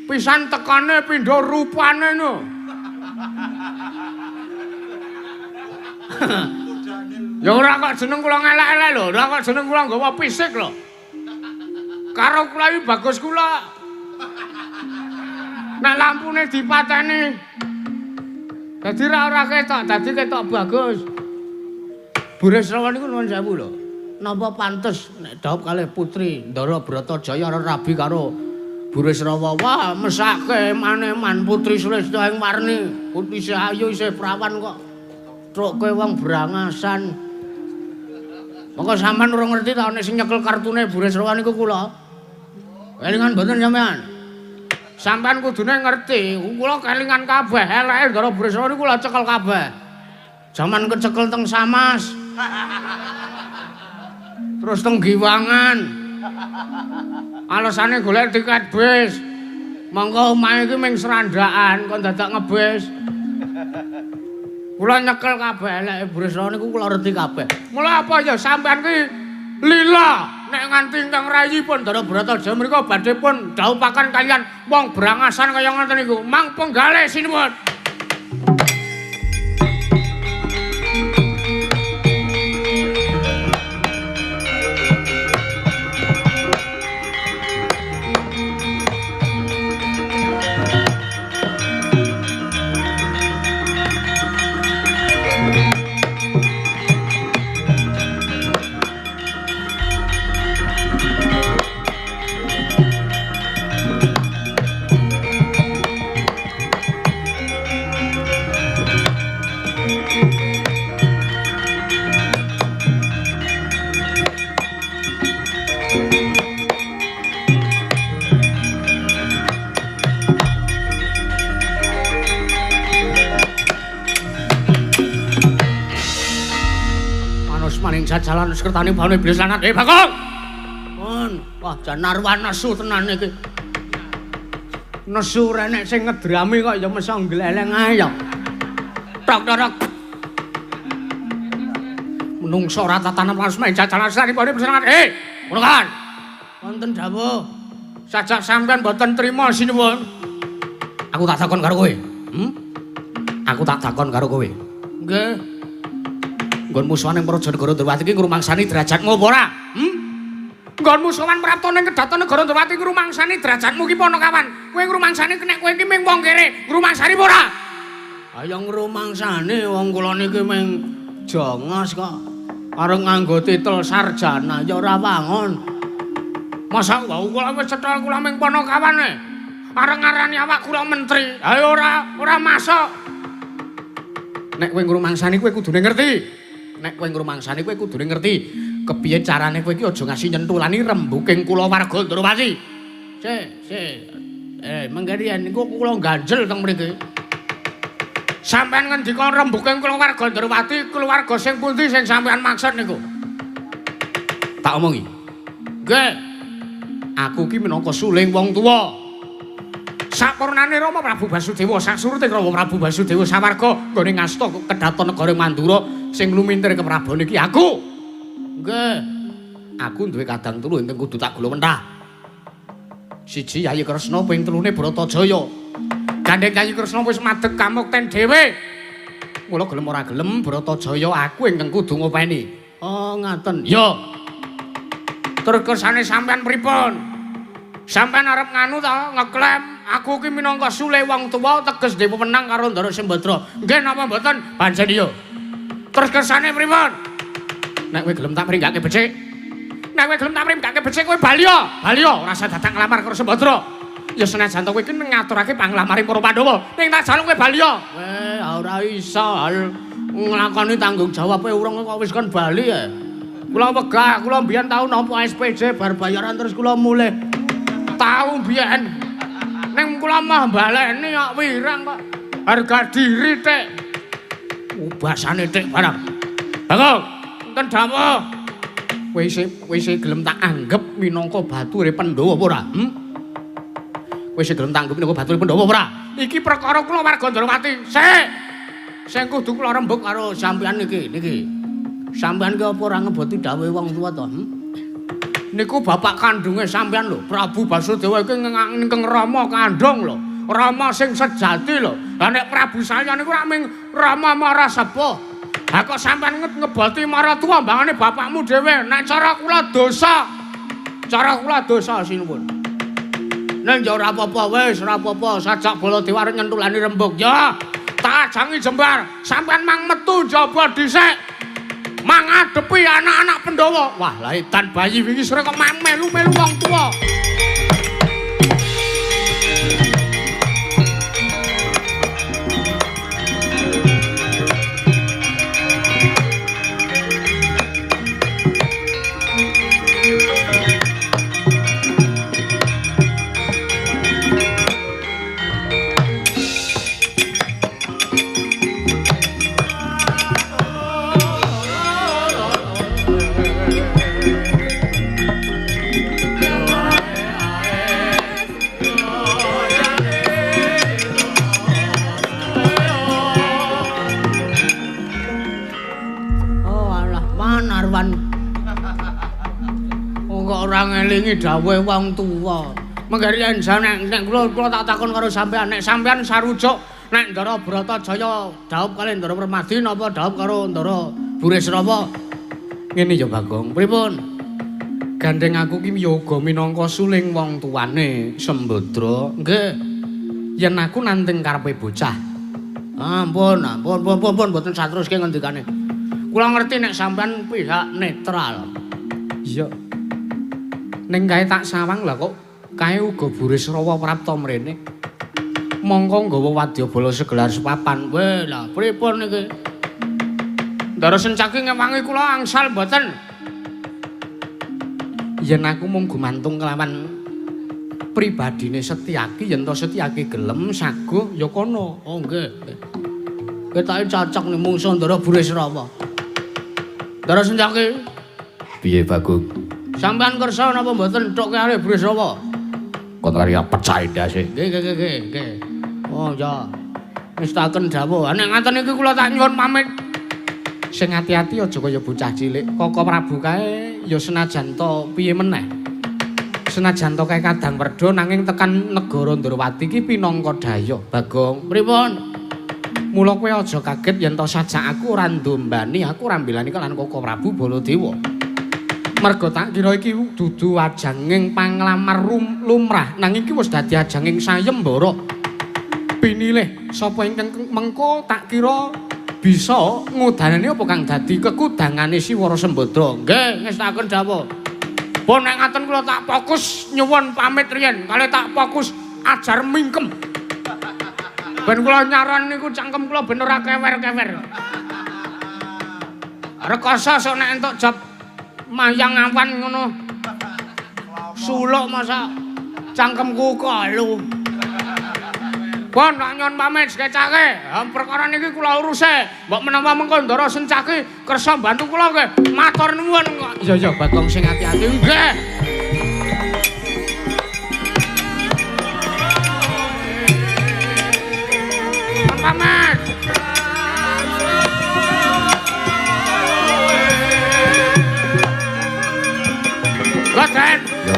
Pisan tekane pindha rupane no. Ya ora kok jeneng kula ngelek-elek lho, ora kok jeneng kula nggawa fisik lho. Karo kula iki bagus kula. Nek lampune dipateni dadi ora ketok, dadi ketok bagus. Burisrawa niku nuwun sewu lho. Napa pantes nek dhaup kalih putri Ndara Bratajaya rabi karo Burisrawa? Wah, mesake maneman putri Sulistya ing warni, putri isih ayu isih prawan kok trukke wong brangasan. Monggo sampean urung ngerti ta nek sing nyekel kartune Burisrawa niku kula. Kelingan mboten sampean? Sampean kudune ngerti, kula kelingan kabeh, eleke Ndara Burisrawa niku kula cekel kabeh. Jaman kecekel teng Samas. Terus teng Giwangan. Alasane golek tiket bis. Monggo omahe iki ming serandaan kok dadak ngebis. Kula nyekel kabeh eleke Burisrawa niku kula reti kabeh. Mula apa ya sampean ki lila nek nganti ingkang rayipun Ndara Bratajaya mriku badhe pun dhaupaken kaliyan wong brangasan kaya ngoten niku. Mang penggalih sinuwun. Jalan sekertane bane iblis lanat. Bagong. Pun, wah jan arwah nesu tenan iki. Nesu renek sing ngedrami kok ya meso gleleng ae ya. Tok tok. Menungso ora tatanan langsung jajalan sekertane bane iblis lanat. Ngono kan. Wonten dawuh. Sajak sampean mboten trima sinuwun. Aku tak takon karo kowe. Aku tak takon karo kowe. Nggih. Nggon musuhan ing Praja Negara Ndrawati iki ngrumangsani derajatmu apa ora? Nggon musuhan prapta ning kedaton Negara Ndrawati ngrumangsani derajatmu ki Panakawan. Kowe ngrumangsani nek kowe iki ming wong kere, ngrumangsani apa ora? Ayo ngrumangsani wong kula niki ming jongos kok. Arep nganggo titel sarjana ya ora wangun. Masa wau kula wis cetha kula ming Panakawan e. Arep ngarani awak kula menteri. Ayo ora masuk. Nek kowe ngrumangsani kowe kudune ngerti. Nek kowe ngrumangsani kowe kudune ngerti kepiye carane kowe iki aja ngasi nyentulani rembuking kulawarga Ndrawati. Sik, sik. Mengke riyen niku kula ganjel teng mriki. Sampeyan ngendika rembuking kulawarga Ndrawati, keluarga sing pundi sing sampeyan maksud niku? Tak omongi. Nggih. Aku ki minangka suling wong tuwa. Sapurnane Rama Prabu Basudewa, sasurute Rama Prabu Basudewa sawarga nggone ngasta kedaton negara Mandura sing lumintir keprabon iki aku. Nggih. Aku duwe kadang telu ingkang kudu tak gula mentah. Siji Yayi Kresna, ping telune Bratajaya. Gandeng Yayi Kresna wis madeg kamukten dhewe. Mula gelem ora gelem Bratajaya aku ingkang kudu ngopeni. Oh, ngaten. Ya. Terus kersane sampean pripun? Sampean arep nganu ta ngeklaim aku ki minangka sule wong tuwa teges dhewe menang karo Ndara Sembadra. Nggih napa mboten? Pancen iya. Terus kersane pripun? Nek kowe gelem tak mringgake becik. Nek kowe gelem tak mringgake becik kowe bali ya. Bali ya ora usah dadak nglamar karo Sembadra. Ya senajan to kowe iki ngaturake panglamare para Pandhawa, ning tak jaluk kowe bali ya. Weh, ora iso nglakoni tanggung jawabe urung kok wis kon bali ya. Kula wegah, kula mbiyen tau nampa SPJ bar bayaran terus kula mulih. Tau mbiyen. Ning kula mah baleni kok wirang kok. Harga diri tek. Ubasane tek barang. Bagong, enten dawuh. Kowe isih gelem tak anggep minangka bature Pandhawa apa ora? Kowe isih gelem tak anggep minangka bature Pandhawa apa ora? Iki perkara kula warga Ndrawati. Sik. Sing kudu kula rembug karo sampeyan niki, niki. Sampeyan ki apa ora ngeboti dawuhe wong tuwa to? Niku bapak kandunge sampeyan lho, Prabu Basudewa iki ingkang rama kandung lho. Rama sing sejati lho. Lah nek Prabu saya niku rak ming rama mara sepuh. Ha kok sampeyan ngeboti maratuwa mbangane bapakmu dhewe. Nek cara kula dosa. Cara kula dosa sinuwun. Ning ya ora apa-apa wis, ora apa-apa. Sajak Baladewa arep nyentulani rembug. Ya, tak ajangi jembar. Sampeyan mang metu njaba dhisik. Mangadepi anak-anak Pandhawa. Wah, lah edan bayi wingi sore kok melu-melu wong tuwa. Ngelingi dawuhe wong tuwa. Mengke yen nek kula tak takon karo sampean, nek sampean sarujuk nek Ndara Bratajaya dhaup kali Ndara Permadi napa dhaup karo Ndara Burisrawa? Ngene ya Bagong, pripun? Gandeng aku ki yoga minangka suling wong tuane Sembadra. Nggih. Yen aku nanteng karepe bocah. Ampun, ampun, pun pun pun mboten satruske ngendikane. Kula ngerti nek sampean pihak netral. Iya. Ning kae tak sawang lah kok kae uga Burisrawa prapta mrene. Mongko nggawa wadyabala segelar sepapan. Weh lah pripun niki? Ndara Sencaki ngewangi kula angsal mboten? Yen aku mung gumantung kelawan pribadine Setyaki, yen to Setyaki gelem saguh ya kono. Oh nggih. Ketoke cocok nih mungsuh Ndara Burisrawa. Ndara Sencaki. Piye Bagong? Sampeyan kersa napa mboten entuk karo Burisrawa? Kontrari pecah ndase. Nggih nggih nggih nggih. Oh ya. Ngestaken dawuh. Nek ngaten iki kula tak nyuwun pamit. Sing ati-ati aja kaya bocah cilik. Koko Prabu kae ya senajan to piye meneh. Senajan to kae kadang werda nanging tekan negara Ndrawati iki pinangka dayoh. Bagong, pripun? Mula kowe aja kaget yen to sajak aku ora ndombani, aku ora mbilani lan Koko Prabu Baladewa. Merga tak kira iki dudu ajanging panglamar lumrah, nanging iki wis dadi ajanging sayembara. Pinilih sapa ingkang mengko tak kira bisa ngudanane apa kang dadi kekudangane Siwara Sembadra. Nggih, ngestaken dawuh. Pun nek ngaten kula tak fokus nyuwun pamit riyen, kalih tak fokus ajar mingkem. Ben kula nyaran niku cangkem kula ben ora kewer-kewer. Rekoso sok nek entuk job mayang awan ngono. Suluk masa cangkemku kolu. Pun tak nyon pamit sekecake. Perkara niki kula uruse. Mbok menawa mengko Ndara Sencaki kersa bantu kula nggih. Matur nuwun kok. Iya iya Bagong sing ati-ati nggih. Pamit. Goten. Yo.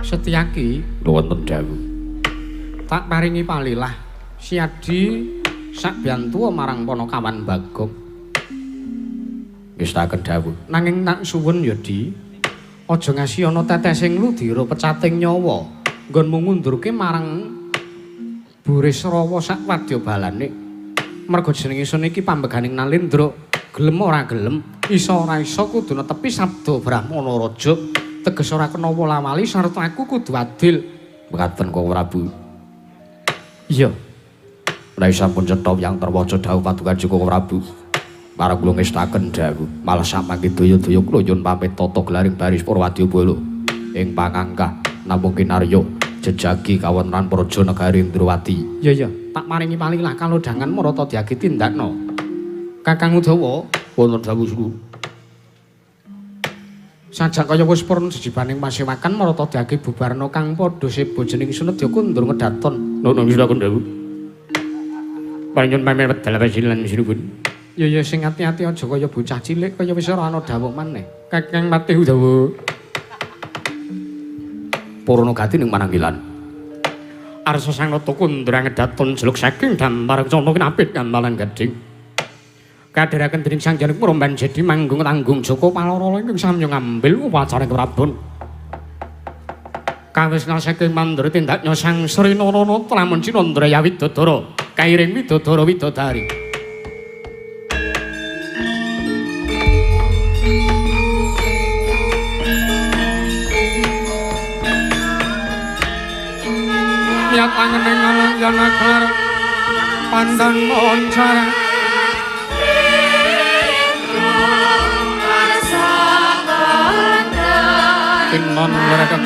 Setyaki Wonten dawuh. Tak paringi palilah Siadi sak biyantuwa marang Panakawan Bagong. Ngestaken dawuh. Nanging tak suwun ya Di, aja ngasi ana tetesing ludira pecating nyawa nggonmu ngundurke marang Burisrawa sak wadya balane. Merga jeneng ingsun iki pambeganing Nalendra, gelem ora gelem, iso ora iso kudu netepi sabda Brahmana Raja. Teges ora kena wala-wali sarta aku kudu adil. Mekaten Kang Prabu. Iya. Menawi sampun cetha yang terwaca dawuh paduka Kang Prabu. Marang kula ngestaken dawuh. Malah samangke daya-daya kula nyuwun pamit tata gelaring baris para wadyabala ing pangangkah namung kinarya jejagi kawontenan praja negari Indrawati. Iya iya, tak paringi palilah kalodhangan marata diagi tindakno. Kakang Udawa, wonten dawuh suku. Sajak kaya wis purna jejibaning pasewakan marata diagi bubarna kang padha seba jeneng Sunedya kundur ngedaton. Nuwun ngestaken dawuh. Paring nyuwun pamit wedal pasilan sinuwun. Ya ya sing ati-ati aja kaya bocah cilik kaya wis ora ana dawuh maneh. Kakang Patih Udawa. Purna gati ning mananggilan. Arsa sang nata kundur ngedaton jeluk saking dampar cana kinapit gambalan gading. Kadheraken dening Sang Janik Mromban jadi manggung tanggung Joko Paloro ingkang samya ngambil upacara Prabon. Kawesna saking mandra tindaknya Sang Sri Narana lamun Cinandraya Widodara kairing Widodara Widodari. Niat angening yana klar pandan moncar. Tinon mereka